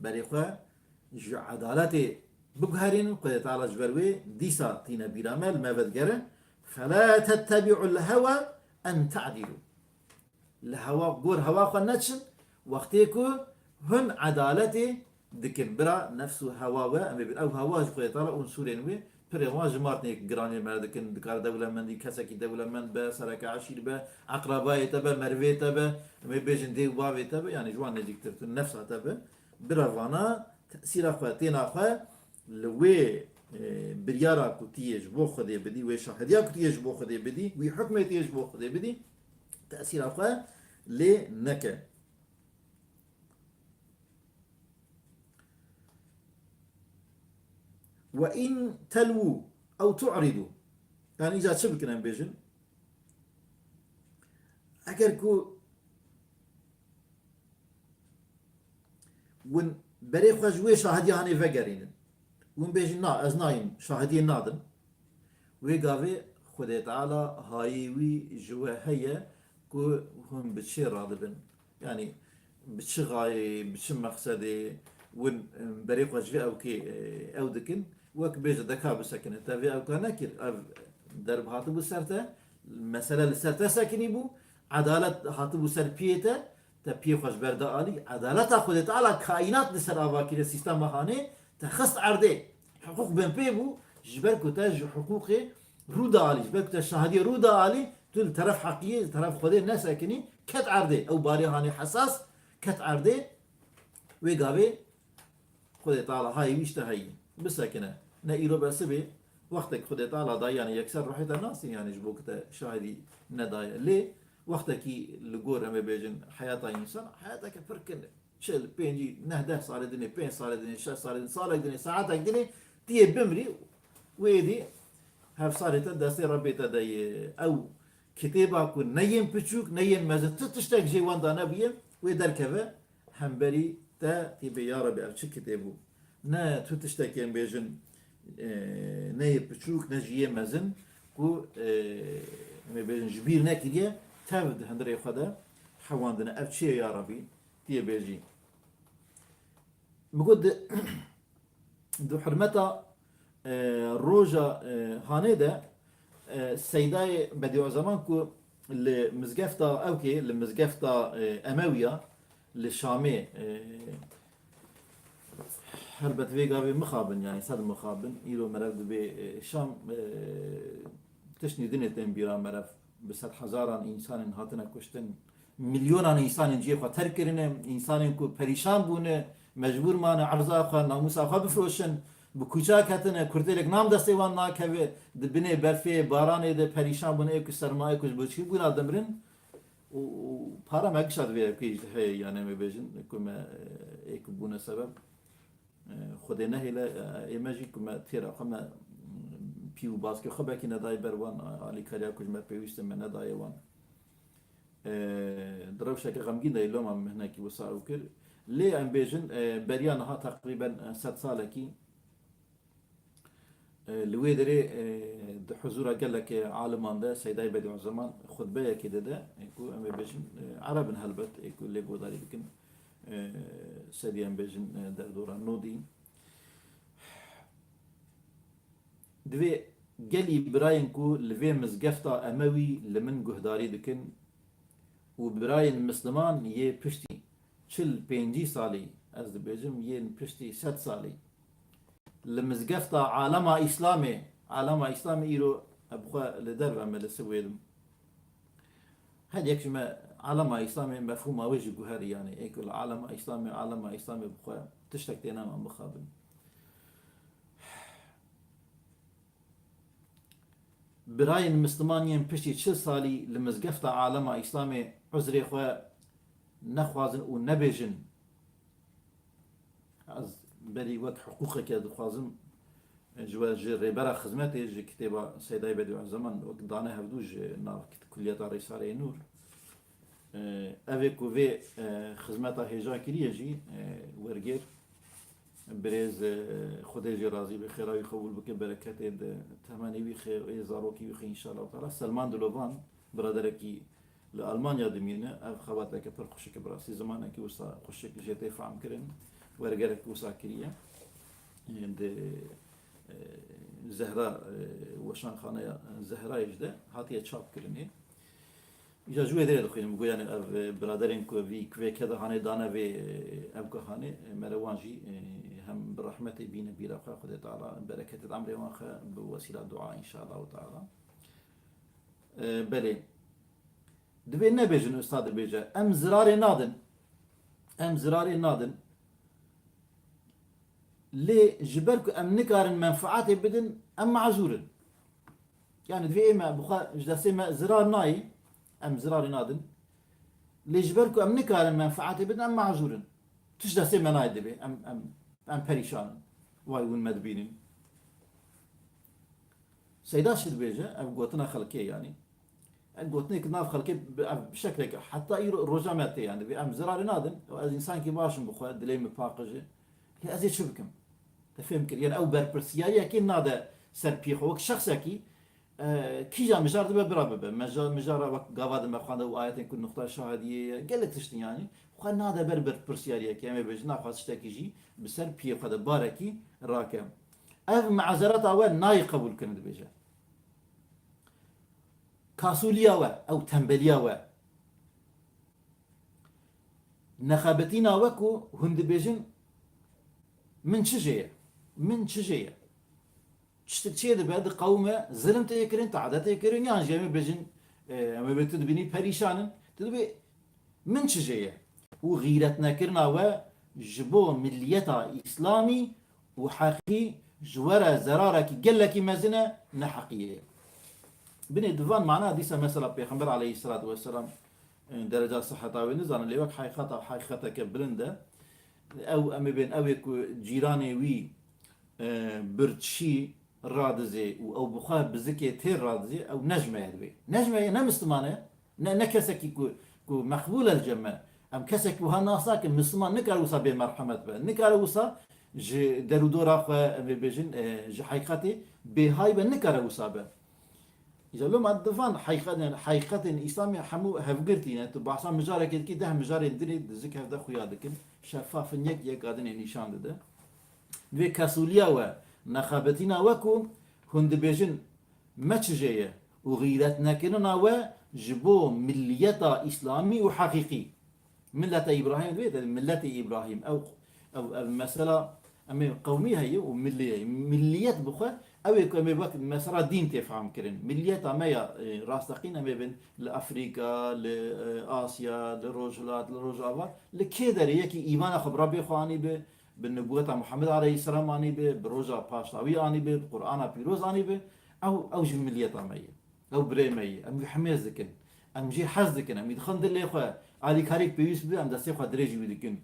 berê xwe ji edaletê biguherînin, Xwedê Teala ji ber wê dîsa tîne bîra me, li me vedigere. "Fela tettebi'ul hewa en te'dîlû." Li hewa, gor hewa xwe neçin, wextê ku hûn edaletê dikin. Bira nefs û hewa we, em ê bin ew hewa ji Xwedê Teala û sûrên wê, pirê wan ji mar tê, giraniyê me dikin, dikare dewlemendî, kesekî dewlemend be, sereke eşîr be, eqrebayê te be, merivê te be, em ê bêjin dê û bavê te be, yanî ji wan nêzîktir tu nefsa te be. Bira vana tesîra xwe, têna xwe li wê, e, biryara ku tu yê ji bo Xwedê bidî, wê şahidiya ku tu yê ji bo Xwedê bidî, wî hukmê tu yê ji bo Xwedê bidî, tesîra xwe lê neke. "Ve in telwu ew tu'ridu." Yanî îca çi bikin em bêjin? Eger ku hûn berê xwe ji wê şahidiya hanê vegerînin, hûn bêjin, "Na, ez nayêm, şahidiyê nadim." Wê gavê Xwedê Teala hayê wî ji we heye ku hûn bi çi radibin. Yanî bi çi gayê, bi çi mexsedê hûn, em, berê xwe ji vê ewkê, e, ew dikin. Wek bêje deka bisekine. Te vê ewka nekir. Ev derb hatibû ser te, mesele li ser te sekinî bû. Edalet hatibû ser piyê te. Te piyê xwe ji ber da alî. Edaleta Xwedê Teala kaînat li ser ava kiriye, sîstema hanê te xist erdê. Hiqûq binpê bû, ji ber ku te ji hiqûqê rû da alî, ji ber ku te şahidiyê rû da alî, tu li teref heqiyê, li teref Xwedê nesekinî, ket erdê. Ew barê hanê hesas ket erdê. Wê gavê Xwedê Teala hayê wî ji te heyî. Bisekine. Ne îro be sibê, wextek Xwedê Teala dayî, yanî yekser ruhê te nasîn, yanî ji bo ku te şahidî nedaye. Lê wextekî li gor em ê bêjin heyata însan, heyateke pir kin e. Çil, pêncî, neh, deh salê dinê, pênc salê dinê, şeş salê dinê, salek dinê, saetek dinê, tu yê bimrî, wê dî hevsalê te destê Rebbê te de yê. Ew kitêba ku ne yên piçûk, ne yên mezin, tu tiştek jê wenda nebûye, wê derkeve hemberî te, tê bê, ya Rebbî, ev çi kitêb bû? Ne tu tiştekê em bêjin, e, ne yê piçûk, ne jî yê mezin, ku, e, em ê bêjin ji bîr nekiriye, tev di hundirê xwe de hewandine. Ev çi ye, ya Rebbî? Tê bêjî. Min got di, di hurmeta, e, roja, e, hanê de, e, Seydayê Bedîuzeman ku li mizgefta ewkê, li mizgefta, e, Emewiya, li Şamê, e, helbet vê gavê mixabin, yanî sed mixabin, îro merev dibê, e, Şam, e, tiştnî dinê tên bîra merev, bi sedhezaran însanên hatine kuştin, milyonan însanên cihê xwe terk kirine, însanên ku perîşan bûne, mecbûr mane erza xwe, namûsa xwe bifroşin, bi kûça ketine, kurtêlek nam destê wan nakeve, di binê berfê, baranê de perîşan bûne, ê ku sermayê ku ji bo çi bûna dimirin. û, û para me gişa divê ev jî heye, yani em ê bêjin ku me, e, ê ku bûne sebeb, e, Xwedê nehêle, e, ê me jî ku me têra xwe me, m, pî û baskê xwe belkî nedayê ber wan, a, alîkariya ku ji me pêwîst e me nedayê wan. E, di rewşeke xemgîn de loma min hinekî wisa ew kir. Lê em bêjin, e, beriya niha teqrîben, e, sed salekî, e, li wê derê, e, di huzûra gelekê aliman de Seydayê Bedîuzzeman xutbeyekê dide, e, ku em ê bêjin, e, Ereb in helbet, e, ku lê guhdarî dikin, e, sedî em bêjin, e, derdora nodî. Divê gelî birayên ku li vê mizgefta Emewî li min guhdarî dikin û birayên misliman yê piştî çil pêncî salî, ez dibêjim, yên piştî sed salî li mizgefta alema Îslamê, alema Îslamê îro bi xwe li derve me li Swêd im. Her yek ji me alema Îslamê mefhûma wê jî guherî, yani ê ku li alema Îslamê, alema Îslamê bi xwe tiştek têne man mixabin. Birayên misliman yên piştî çil salî li mizgefta alema Îslamê uzrê xwe nexwazin û nebêjin. Ez berî wek hiqûqeke dixwazim, e, ji we, ji rêbera xizmetê, ji kitêba Seydayê Bedîuzzeman wek dane hevdû ji nav kit-, Kulliyeta Rîsaleyê Nûr. E, ev ê ku vê, e, xizmeta hêja kiriye jî, e, wergêr, birêz, e, Xwedê jê razî be, xêra wî qebûl bike, bereketê di temenê wî xê, ê zarokî wî xê, înşallah teala. Selman Dilovan, biraderekî li Almanya dimîne, ev xebateke pir xweşik e, bi rastî zimanekî wisa xweşik jê tê fehmkirin, wergerek wisa kiriye. Di, e, Zehra, e, Weşanxaneya Zehrayê jî de hatiye çapkirinê. Îca ji wê derê dixwînim, got, yani ev, e, biraderên ku vî, ku vê keda hanê dane vê, e, ev ka hanê, e, mere wan jî, e, hem bi rehmetê bîne bîra xwe, Xwedê Teala bereketê di emrê wan xwe bi wesîla dua, înşallah teala. E, belê. Divê nebêjin, usta dibêje, em zirarê nadin. Em zirarê nadin. Lê ji ber ku em nikarin menfaetê bidin, em mazûr in. Yani divê ê me bi xwe ji destê me zirar nayê, em zirarê nadin. Lê ji ber ku em nikarin menfaetê bidin, em mazûr in. Tişt destê me nayê divê, em, em, em perîşan in. Way hûn me dibînin. Seyda çi dibêje? Ev gotina xelkê, yani. Ev gotinê ki nav xelkê bi, ev bi şeklek heta îro roja me tê, yani. Bi em zirarê nadin. Ew ez însankî baş im bi xwe, dilê min paqij e. Lê ez ê çi bikim? Te fêm kir. Yani ew berpirsiyariyekê nade ser piyê xwe. Wek şexsekî, e, kîja mijar dibe bira bibe. Meja-, mijara wek gava de me xwende û ayetên ku nuqta şahidiyê ye. Gelek tiştin, yani. Xwe nade ber berpirsiyariyekê. Em ê bêjin, naxwaz tiştekî jî bi ser piyê xwe de barekî rake. Ev mazereta we nayê qebûlkirin, dibêje. Kasûliya we, ew tembeliya we. Nexebetîna we ku hûn dibêjin, min çi jê ye? Min çi jê ye? Tiştik çê dibe, diqewime, zilim tê kirin, tade tê kirin, yan jî em ê bêjin, e, em ê bê tu dibînî perîşan in. Tu dibê min çi jê ye? Û xîretnekirina we ji bo miliyeta îslamî û heqî ji we re zerarekî gelekî mezin e, neheqiyê ye. Binê di van mana dîsa mesela Pêxember aleyhisselatu vesselam, e, dereca siheta wê nizanin, lê wek heqîqeta, heqîqeteke bilind e. Ew, em ê bên, ew ê ku cîranê wî, e, birçî radizê û ew bi xwe bi zikê têr radizê, ew ne ji me ye divê. Ne ji me ye, ne Misliman e, ne, ne kesekî ku, ku meqbûl e li cem me. Em kesekî wiha nas nakin, Misliman nikare wisa bê merhemet be. Nikare wisa ji derûdora xwe, em ê bêjin, e, ji heqîqetê bêhay be, nikare wisa be. Îca loma di van heqîqetên, heqîqetên Îslamê hemû hevgirtî ne. Tu behsa mijarekê dikî, deh mijarên dinê di zik hev de xuya dikin. Şeffaf in, yek yek adinê nîşan dide. Divê kesûliya we, nexebetîna we ku hûn dibêjin me çi jê ye û xîretnekirina we ji bo miliyeta îslamî û heqîqî. Millete Îbrahîm divê, de milletê Îbrahîm. Ew, ew, ev mesela em ê qewmî heye û millî heye. Milliyet bi xwe, ew ê ku em ê wek mesela dîn tê fehmkirin. Milliyeta me ya, e, rasteqîn em ê bin li Afrîka, li, e, Asya, li Rojhilat, li Rojava, li kê derê yekî îmana xwe bi Rebbê xwe anî bi, bi nibûweta Muhammed aleyhisselam anî bi, bi roja paştawî anî bi, bi Qur'ana pîroz anî bi, ew, ew jî milliyeta me ye. Ew birê me ye. Em wî hemêz dikin. Em jî hez dikin, em jî dixin dilê xwe, alîkarîk pêwîst bibe, em destê xwe dirêjî wî dikin.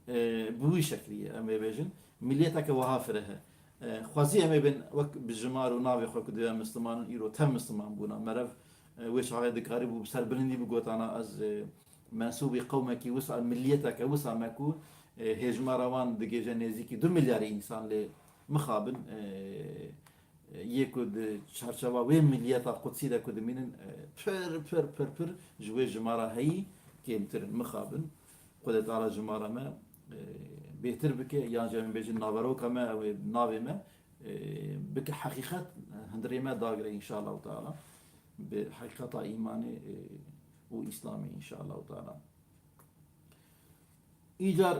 E, bi wî şeklî ye, em ê bêjin. Milleteke wiha fireh e. E, xwezî em ê bên wek bi jimar û navê xwe ku divê em Misliman in, îro tev Misliman bûna. Meriv, e, wê çaxê dikarîbû bi serbilindî bigotana ez, e, mensûbî qewmekî wisa, milleteke wisa me ku, e, hêjmara wan digihêje nêzîkî du milyarê însan lê mixabin, e, e, yê ku di çarçewa wê milyeta qudsî de ku dimînin, e, pir, pir, pir, pir ji wê jimara heyî kêmtir in. Mixabin, Xwedê Teala jimara me, e, bêhtir bike, yan jî em bêjin naveroka me, ew ê navê me, e, bike heqîqet, hundirê me dagire înşallahu teala. Bi heqîqeta îmanê, e, û Îslamê înşallahu teala. Îcar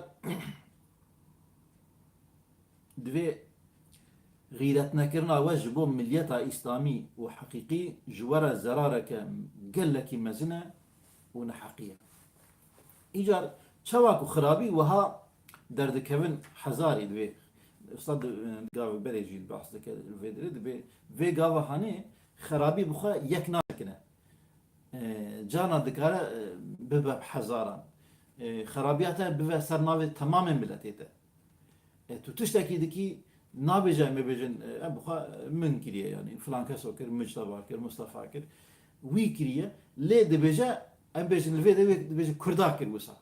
divê xîretnekirina we ji bo milyeta Îslamî û heqîqî ji we re zerareke gelekî mezin e û neheqî ye. Îcar çawa ku xirabî wiha derdikevin hezarî divê, usta di, gavê berê jî behs dike vê dirê, divê vê gava hanê xerabî bi xwe yek nadikine. E, carna dikare, e, bibe bi hezaran. E, xerabiya te bibe ser navê temamê miletê te. E, tu tiştekî dikî, nabêje em ê bêjin, e, em bi xwe min kiriye, yanî filan keso kir, Mucteba kir, Mustafa kir, wî kiriye, lê dibêje, em bêjin li vê de wê dibêje Kurda kir wisa.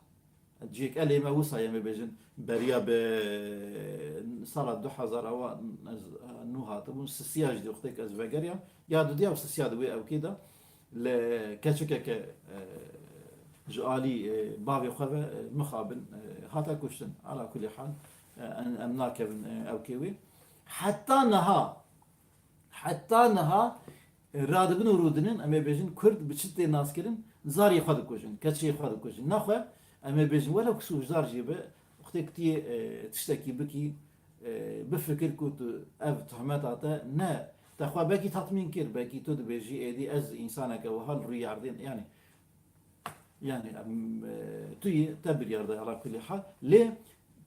Cihêk elê me wisa ye, em ê bêjin, beriya bi sala du hezar ewa ez, nû hatibûn, sisiya jî dixwitê ke ez vegeriyam, ya dudiya sisiya di wê ewkê de li keçikeke, e, ji alî, e, bavê xwe ve, e, mixabin, e, hate kuştin. Ala kulî hal, e, em, em nakevin, e, ewkê wê. Heta niha, heta niha, e, radibin û rûdinin, em ê bêjin, Kurd bi çi tê naskirin, zariyê xwe dikujin, keçiyê xwe dikujin. Naxwe, em ê bêjin, welew ku sûcdar jî be, wextê ku tu yê, e, tiştekî bikî, e, bifikir ku tu ev tohmeta te ne, te xwe belkî tatmîn kir, belkî tu dibêjî, êdî ez însaneke wiha li rûyê erdê, yanî, yanî, em, e, tu yî te biryar de, ala kulî hal. Lê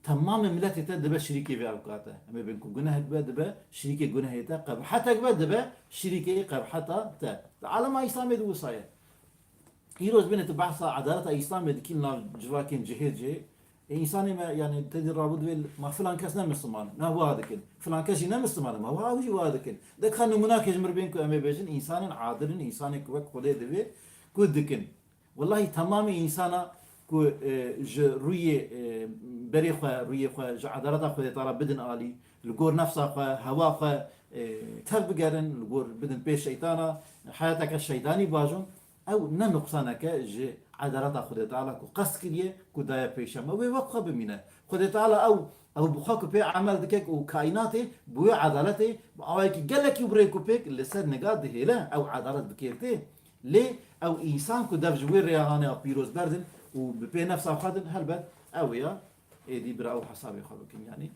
temamê miletê te dibe şirîkê vê ewka te. Em ê bên ku gunehek be, dibe şirîkê gunehê te, qebhetek be, dibe şirîkê qebheta te. Di alema Îslamê de wisa ye. Îro ji binê tu behsa edaleta Îslamê dikî li nav civakên cihê cihê. E, însanê me, yanî, te dî rabû divê, ma filan kes ne Misliman, me wiha dikin. Filan kes jî ne Misliman e, ma wiha ew jî wiha dikin. De ka nimûnakê ji mir bên ku em ê bêjin, însanên adil in, însanên ku wek Xwedê divê ku dikin. Wellahî temamê însana ku, e, ji rûyê, e, berê xwe, rûyê xwe ji edaleta Xwedê Teala bidin alî, li gor nefsa xwe, hewa xwe, e, tev bigerin, li gor bidin pê şeytana, heyateke şeytanî bajon, ew ne nuqsaneke ji edaleta Xwedê Teala ku qest kiriye, ku daye pêşiya me, wê wek xwe bimîne. Xwedê Teala ew, ew bi xwe ku pê emel dike û kaînatê bi wê edaletê bi awayekî gelekî bi rêk û pêk li ser niga dihêle, ew edalet bi kêr tê. Lê ew însan ku dev ji wê rêya hane ya pîroz berdin û bi pê nefsa xwe din, helbet ew ya êdî bira ew hesabê xwe bikin. Yanî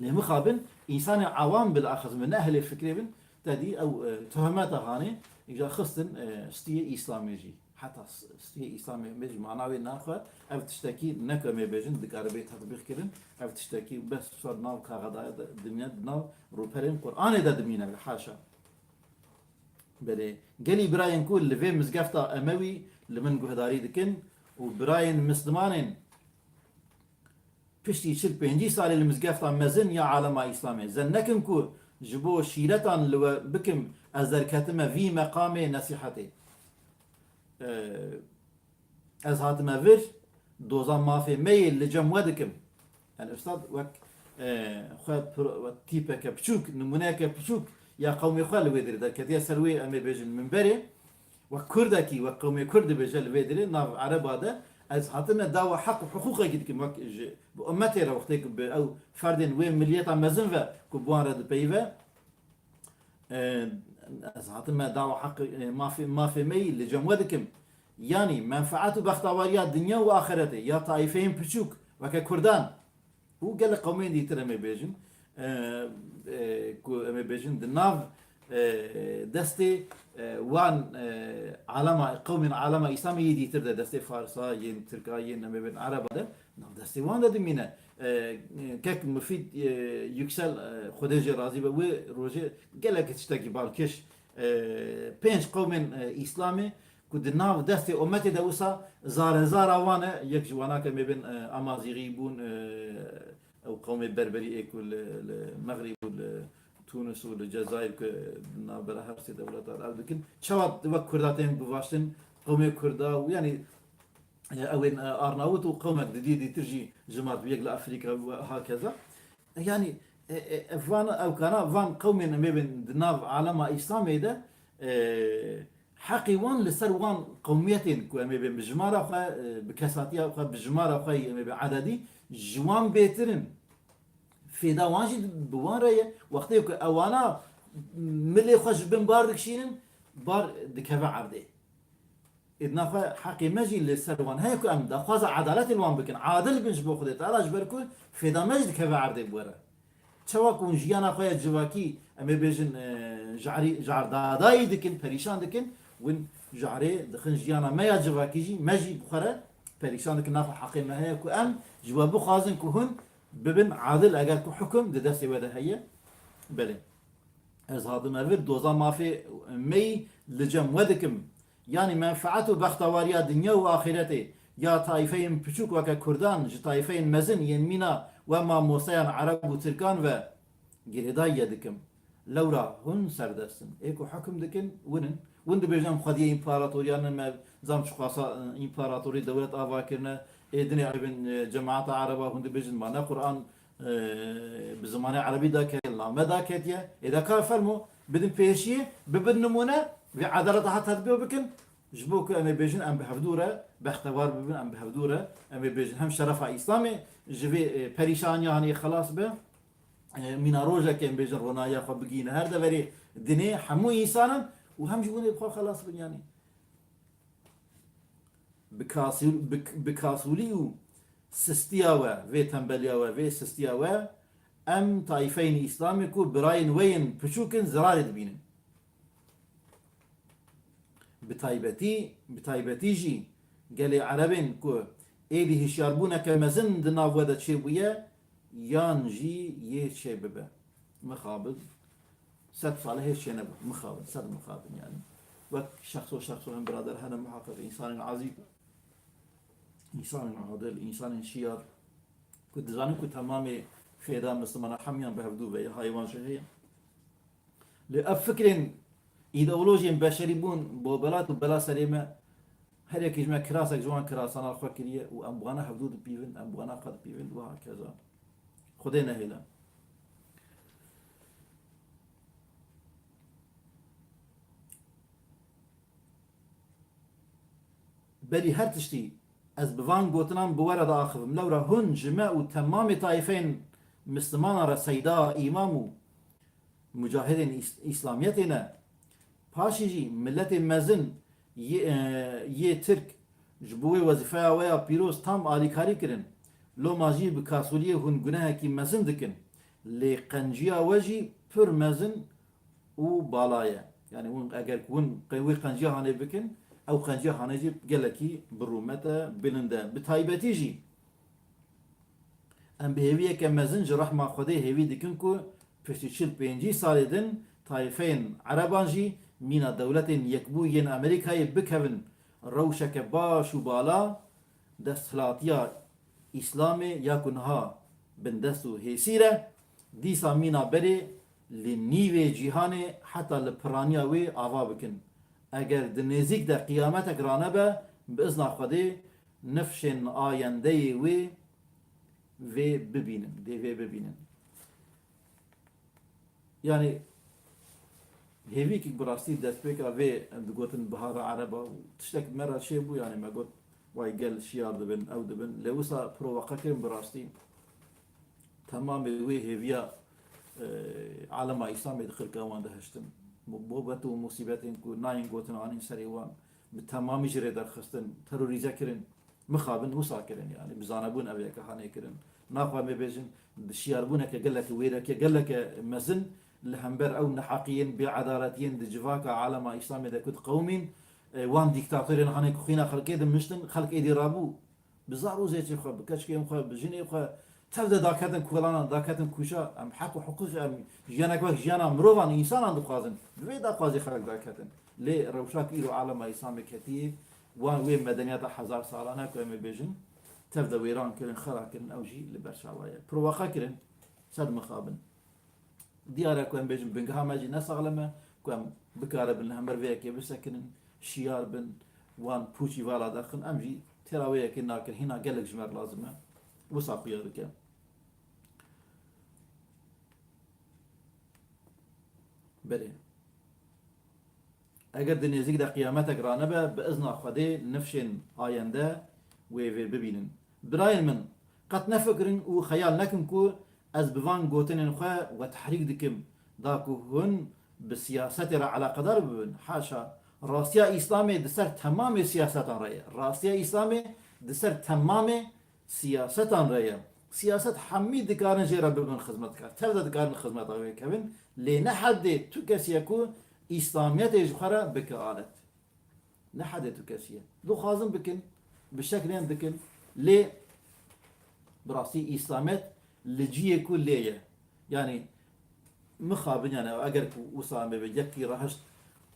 lê mixabin, însanê ewam bilaxir min ne ehlê fikrê bin, te dî ew, e, tohmeta hanê, îja xistin, e, stiyê Îslamê jî. Heta s-, stiyê Îslamê em bêjin mana wê naxwe, ev tiştekî ne ku em ê bêjin, dikare bê tetbîq kirin, ev tiştekî bes ser nav kaxedaya de dimîne, di nav rûperên Qur'anê de dimîne, haşa. Belê, gelî birayên ku li vê mizgefta Emewî li min guhdarî dikin û birayên mislimanên piştî çil pêncî salê li mizgefta mezin ya alema Îslamê, zen nekin ku ji bo şîretan li we bikim, ez derketime vî meqamê nesîhetê. Ee, Ez hatime vir, doza mafê me yê li cem we dikim. Yani ustad wek, e, xwe pro-, wek tîpeke piçûk, nimûneyeke piçûk ya qewmê xwe li wê dirê derketiye ser wê, em ê bêjin, minberê. Wek kurdekî, wek qewmê kurd dibêje li vê dirê, nav ereba de, ez hatime dawa heq û hiqûqekî dikim, wek ji, bi ummetê re wextê ku bi ew ferdên wê miliyeta mezin ve ku bi wan re dipeyive, E, ez hatime dawa heq, e, mafê, mafê me yî li cem we dikim. Yanî menfaet û bextewariya dinya û axeretê ya taîfeyên piçûk weke kurdan û gelek qewmên dîtir em ê bêjin, e, e, ku em ê bêjin di nav, e, destê, e, wan, e, alema, qewmên alema Îslamê yê dîtir de, destê Farsa, yên Tirka, yên em ê bêjin Ereba de, nav destê wan de dimîne. E, kek Mufîd, e, Yüksel, e, Xwedê jê razî be, wê rojê gelek tiştekî balkêş, e, pênc qewmên, e, Îslamê ku di nav destê ummetê de wisa zarezara wan e, yek ji wana ke mê bên, e, Amazîxî bûn, e, ew qewmê Berberî ê ku li, li Mexrîb û li Tunis û li Cezayir ku di navbera her sê dewleta de ew dikin. Çawa wek Kurda tên bivaştin, qewmê Kurda û yanî, e, ew ên, e, Arnavut û qewmek didî dîtir jî ji Mart yek li Afrîka û hakeza. Yanî, e, e, e, van, ewkana van qewmên em ê bên di nav alema Îslamê de, e, heqî wan li ser wan qewmiyetên ku em ê bên bi jimara xwe, e, bi kesatiya xwe, bi jimara xwe yî em ê bên ededî ji wan bêtir in. Fêda wan jî bi wan re ye. Wextê ku ewana milê xwe ji bin bar dikişînin, bar dikeve erdê. Êdna xwe heqê me jî li ser wan heye ku em daxwaza edaletê li wan bikin. Adil bin ji bo Xwedê Teala, ji ber ku fêda me jî dikeve erdê bi we re. Çawa ku hûn jiyana xwe ya civakî, em ê bêjin, e, jarî, jardadayî dikin, perîşan dikin, hûn jarê dixin jiyana me ya civakî jî, me jî bi xwe re perîşan dikin. Naxwe heqê me heye ku em ji we bixwazin ku hûn bibin adil, eger ku hukum di destê we de heye. Belê. Ez hatime vir, doza mafê me yî li cem we dikim. Yanî menfaet û bextewariya dinya û axîretê ya taîfeyên piçûk weke Kurdan ji taîfeyên mezin yên mîna we mamosteyan Ereb û Tirkan ve girêdayî ye dikim. Lewra hûn serdest in. Ê ku hukum dikin, win in. Win dibêjin em xwediyê împaratoriya ne me, zam çiqasa, e, împaratorî dewlet ava kirine. Ê dinê eybin, e, cemaeta Ereba hûn dibêjin ma ne Quran, e, bi zimanê erebî daketiye, name daketiye. Ê de ka fermo, bidin pêşiyê, bibin nimûne, vê edaleta ha tetbîq bikin. Ji bo ku em ê bêjin, em bi hevdû re bextewar bibin, em bi hevdû re, em ê bêjin hem şerefa Îslamê ji vê, e, perîşaniya hanê xelas be. E, mîna rojekê em bêjin ronahiya xwe bigihîne her deverê dinê hemû însanan û hem jî hûn ê bi xwe xelas bin, yanî. Bi kasûl-, bi, bi kasûlî û sistiya we, vê tembeliya we, vê sistiya we, em taîfeyên Îslamê ku birayên we yên piçûk in zirarê dibînin. Bi taybetî, bi taybetî jî gelê Erebên ku êdî hişyarbûneke mezin di nav we de çêbûye, yan jî yê çêbibe. Mixabin, sed sal e hêç çênebû. Mixabin, sed mixabin yanî. Wek şexso şexso hin birader hene muheqeq, însanên ezîz, însanên adil, însanên şiyar, ku dizanin ku temamê fêda Mislimana hemiyan bi hevdû ve ye, hayê wan jî heye. Lê ev fikrên, îdeolojiyên beşerî bûn bobelat û bela serê me, her yekî ji me kirasek ji wan kirasana xwe kiriye û em bi wana hevdû dipîvin, em bi wana xwe dipîvin û hakeza. Xwedê nehêle. Berî her tiştî ez bi van gotinan bi we re diaxivim. Lewra hûn ji me û temamê taîfeyên Mislimana re seyda, îmam û mucahidên Îs-, Îslamiyetê ne. Paşê jî miletê mezin yê, e, yê Tirk ji bo wê wezîfeya we ya pîroz tam alîkarî kirin. Loma jî bi kasûliyê hûn gunehekî mezin dikin. Lê qenciya we jî pir mezin û bala ye. Yanî hûn eger hûn qe-, wê qenciya hanê bikin, ew qenciya hanê jî gelekî bi rûmet e, bilind e. Bi taybetî jî em bi hêviyeke mezin ji rehma Xwedê hêvî dikin ku piştî çil pêncî salê din taîfeyên Ereban jî mîna dewletên Yekbûyî yên Amerîkayê bikevin rewşeke baş û bala desthilatiya Îslamê ya ku niha bindest û hêsîr e, dîsa mîna berê li nîvê cîhanê heta li piraniya wê ava bikin. Eger di nêzîk de qiyametek ranebe, bi izna Xwedê nifşên ayendeyê wê vê bibînin, dê vê bibînin. Yanî hêvîkek bi rastî destpêka vê digotin Bihara Ereba û tiştek me re çêbû, yanî me got, way gel şiyar dibin, ew dibin. Lê wisa provoqe kirin bi rastî. Temamê wê hêviya, e, alema Îslamê di qirka wan de hiştin. Mu-, mobet û musîbetên ku nayên gotin anîn serê wan, bi temamî ji rê derxistin, terorîze kirin. Mixabin wisa kirin, yanî bi zanebûn ev yeke hanê kirin. Naxwe em ê bêjin, bi şiyarbûneke gelek wêreke, geleke mezin li hember ew neheqiyên, bêedaletiyên di civaka alema Îslamê de ku diqewimîn, e, wan dîktatorên hanê ku xwîna xelkê dimiştin, xelk êdî rabû. Bi zar û zêçê xwe, bi keçikên xwe, bi jinê xwe, Tev de daketin kolanan, daketin kûça, em heq û hiqûq, em jiyanek wek jiyana mirovan, însanan dixwazin. Bi vê daxwazê xelk daketin. Lê rewşa ku îro alema Îslamê ketiyê, wan wê medeniyata hezar salane ku em ê bêjin, tev de wêran kirin, xera kirin, ew jî li ber çawa ye. Provoqe kirin, ser mixabin. Diyar e ku em bêjin bingeha me jî ne saxlem e, ku em bikaribin li hember vê yekê bisekinin, şiyar bin, wan pûçî vala derxin, em jî têra wê yekê nakin, hîna gelek ji me re lazim e. Wisa xuya dike. Belê. Eger di nêzîk de qiyametek ranibe, bi izna Xwedê nifşên ayende wê vê bibînin. Birayên min, qet nefikirin û xeyal nekin ku ez bi van gotinên xwe we tehrîk dikim, da ku hûn bi siyasetê re eleqedar bibin. Haşa, rastiya Îslamê di ser temamê siyasetan re ye. Rastiya Îslamê di ser temamê siyasetan re ye. Siyaset hemî dikarin jê re bibin xizmetkar. Tev de dikarin xizmeta wê kevin. Lê ne hedê tu kesî ye ku Îslamiyetê ji xwe re bike alet. Ne hedê tu kesî ye. Dixwazin bikin, bi şeklên dikin. Lê bi rastî Îslamiyet li ciyê ku lê ye. Yanî mixabin, yani eger ku wisa em bêbin, yekî rahişt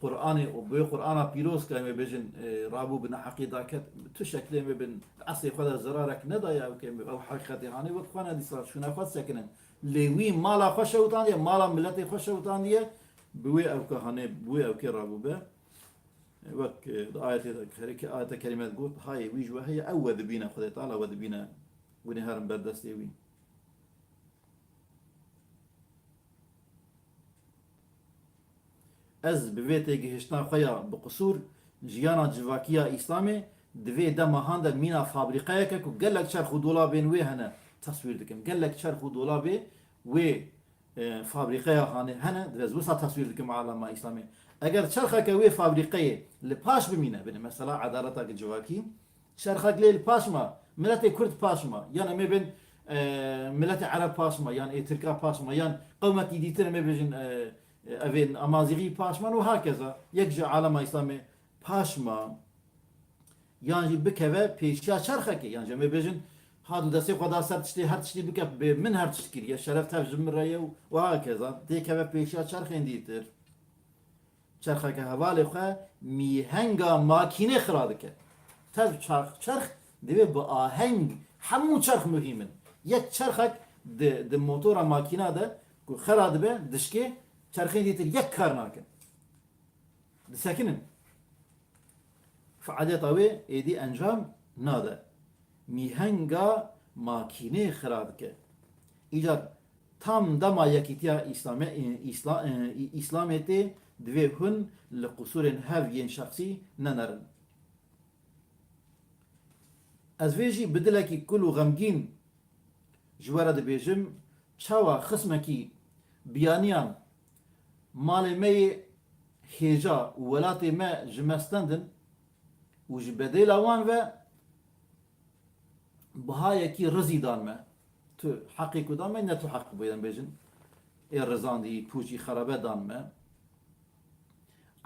Qur'anê û bi wê Qur'ana pîroz ke em ê bêjin, e, rabû bi neheqî daket, tu şeklê em bêbin, di eslê xwe de zerarek nedaye, ew ke em bê-, ew heqîqetê hanê wek xwe ne dîsa şûna xwe disekinin. Lê wî mala xwe şewtandiye, mala miletê xwe şewtandiye, bi wê ewke hanê, bi wê ewkê rabû be. Wek, e, di ayetê de, kerê-, ayete kerîme de got, hayê wî ji we heye, ew we dibîne, Xwedê Teala we dibîne, hûn ê herin ber destê wî. Ez bi vê têgihiştina xwe ya bi qisûr, jiyana civakî ya Îslamê di vê dema han de mîna fabrîqeyeke ku gelek çerx û dolabên wê hene teswîr dikim. Gelek çerx û dolabê wê, e, fabrîqeya hanê hene, divê ez wisa teswîr dikim alema Îslamê. Eger çerxeke wê fabrîqeyê li paş bimîne, binê mesela edaleteke civakî, çerxek lê li paş ma, miletê Kurd paş ma, yan em ê bin, e, miletê Ereb paş ma, yan ê Tirka paş ma, yan qewmekî dîtir em ê bêjin, e, e, evên Amazîxî paş ma û hakeza. Yek ji alema Îslamê paş ma, yan jî bikeve pêşiya çerxekê, yan jî em ê bêjin, hat û destê xwe da ser tiştê, her tiştî bike, bê min her tişt kiriye, şeref tev ji min re ye û, û hakeza. Têkeve pêşiya çerxên dîtir. Çerxeke hevalê xwe mîhenga makînê xira dike. Tev çarx, çerx divê bi aheng, hemû çerx muhîm in. Yek çerxek di, di motora makîna de ku xira dibe, dişkê, çerxên dîtir yek kar nakin. Disekinin. Fealiyeta wê êdî encam nade. Mîhenga makînê xira dike. Îcar tam dema yekîtiya Îslamê, Îsla-, Îslamê tê, divê hûn li qusûrên hev yên şexsî nenerin. Ez vê jî bi dilekî kul û xemgîn ji we re dibêjim, çawa xismekî biyaniyan malê me yê hêja û welatê me ji me stendin û ji bedêla wan ve bihayekî rizî dan me. Tu heqê ku dan me, ne tu heq bû, em bêjin, ê rizandî, pûçî, xerabe dan me.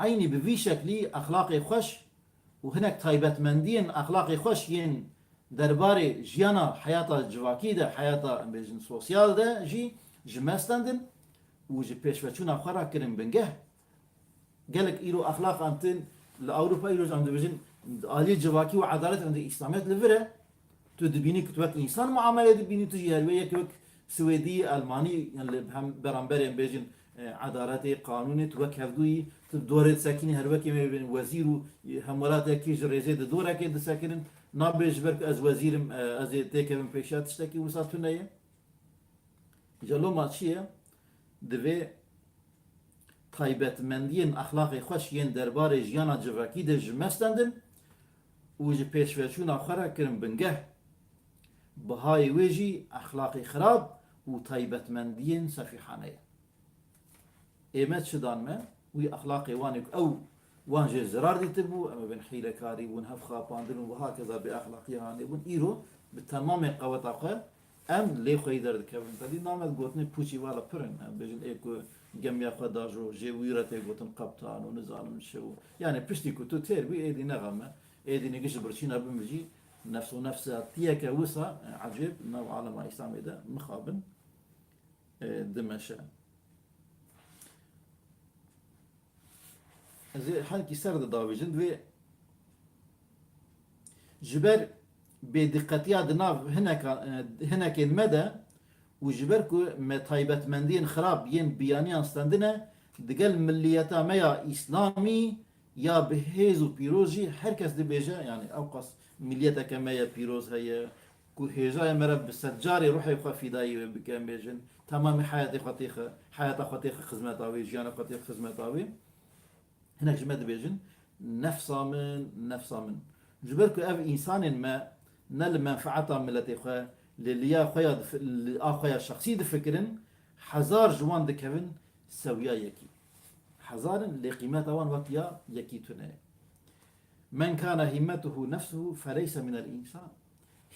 Eynî bi vî şeklî exlaqê xweş û hinek taybetmendiyên exlaqê xweş yên derbarê jiyana, heyata civakî de, heyata, em bêjin, sosyal de jî ji me stendin û ji pêşveçûna xwe re kirin bingeh. Gelek îro exlaq em tên li Ewropa, îro em dibêjin, aliyê civakî û edalet em dê Îslamiyet li vir e. Tu dibînî ku tu wek însan muamele dibînî, tu jî her wê yek wek Swêdî, Elmanî, yan li hem beramberê em bêjin, e, edaletê, qanûnê, tu wek hevdû yî, tu dorê disekînî, her wekê me bên wezîr û, e, hemwelatiyekî ji rêzê di dorekê disekinin. Nabê ji ber ku ez wezîr im, e, ez ê têkevim pêşiya tiştekî wisa tune ye. Îca loma çi ye? Divê taybetmendiyên exlaqê xweş yên derbarê jiyana civakî de ji me stendin û ji pêşveçûna xwe re kirin bingeh. Bihayê wê jî exlaqê xirab û taybetmendiyên sefîhane ye. Ê me çi dan me? Wî exlaqê wan ê ku ew wan jê zirar dîtibû, em ê bên hîlekarî bûn, hev xapandin û wiha keza bêexlaqiya hanê bûn. Îro bi temamê qeweta xwe em lê xweyî derdikevin. Tevî namet gotinê pûçî vala pir in. Em bêjin ê ku gemiya xwe da jo, jê wî re tê gotin qeptan û nizanim çi û. Yanî piştî ku tu têr bî, êdî nexeme. Êdî nigî ji birçîna bimijî, nefs û nefsatiyeke wisa, e, ecêb nav alema Îslamê de mixabin, e, dimeşe. Ez ê helkî ser de davêjin, divê ji ber bêdiqetiya di nav hineka, e, hinekên me de û ji ber ku me taybetmendiyên xirab yên biyaniyan stendine, digel milliyeta me ya Îslamî ya bi hêz û pîroz jî her kes dibêje, yanî ewqas milliyeteke me ye pîroz heye, ku hêjayê me re bi sedcarê ruhê xwe fîdayî wê bike, em bêjin, temamî heyatê xwe têxe, heyata xwe têxe xizmeta wê, jiyana xwe têxe xizmeta wê. Hinek ji me dibêjin, nefsa min, nefsa min. Ji ber ku ev însanên me ne li menfeeta miletê xwe, lê li ya xwe ya dif-, li a xwe ya şexsî difikirin, hezar ji wan dikevin sewiya yekî. Hezar in, lê qîmeta wan wek ya yekî tune ye. Men kana himmetuhu nefsuhu feleyse minel însan.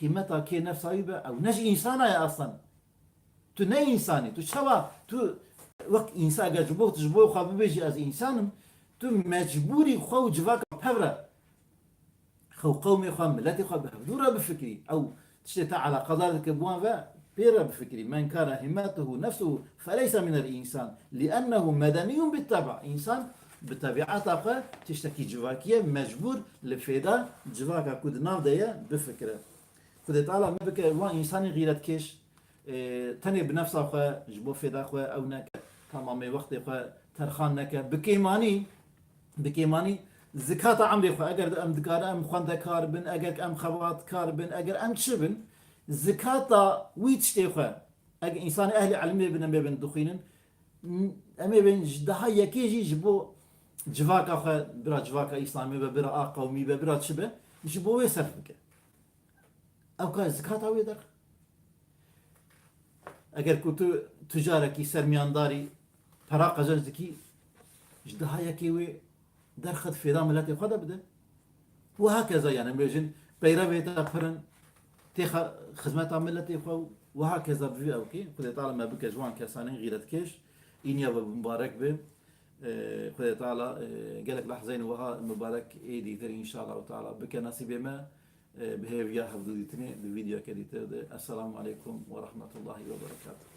Hîmeta kê nefsa wî be, ew ne ji însana ye aslan. Tu ne însanî, tu çawa, tu wek însan, eger ji bo, ji bo xwe bibêjî ez însan im, tu mecbûrî xwe û civaka pev re, xew qewmê xwe, miletê xwe bi hevdû re bifikirî. Ew tiştê te eleqedar dike bi wan ve, pê re bifikirî. Men kana himmetuhu nefsuhu feleyse minel însan, liennehu medeniyun bit teba. Însan bi tebiata xwe tiştekî civakî ye, mecbûr li fêda civaka ku di nav de ye bifikire. Xwedê Teala me bike wan însanên xîretkêş, e, tenê bi nefsa xwe, ji bo fêda xwe ew neke, temamê wextê xwe terxan neke. Bi kêmanî, bi kêmanî zikata emrê xwe, eger em dikarin, em xwendekar bin, eger em xebatkar bin, eger em çi bin, zikata wî tiştê xwe, eger însanê ehlî ilmê bin, em ê bin dixwînin, em ê bin ji daha yekê jî ji bo civaka xwe, bira civaka Îslamî be, bira a qewmî be, bira çi be, ji bo wê serf bike. Ew ka zikata wê derxe. Eger ku tu ticarekî, sermiyandarî, pera qezenc dikî, ji daha yekê wê derxe, di fêda miletê xwe de bide. Û hakeza, yani, em bêjin, peyrevê te pir in, têxe xizmeta miletê xwe û hakeza bi vî ewkê. Xwedê Teala me bike ji wan kesanên xîretkêş, îniya we mubarek be. Ee, Xwedê Teala, e, gelek lehzeyên wiha mubarek ê dîtir, înşallah Teala, bike nasîbê me. Ee, bi hêviya hevdû dîtinê di vîdeoyeke dîtir de. Esselamu aleykum ve rahmetullahi ve berekatuhu.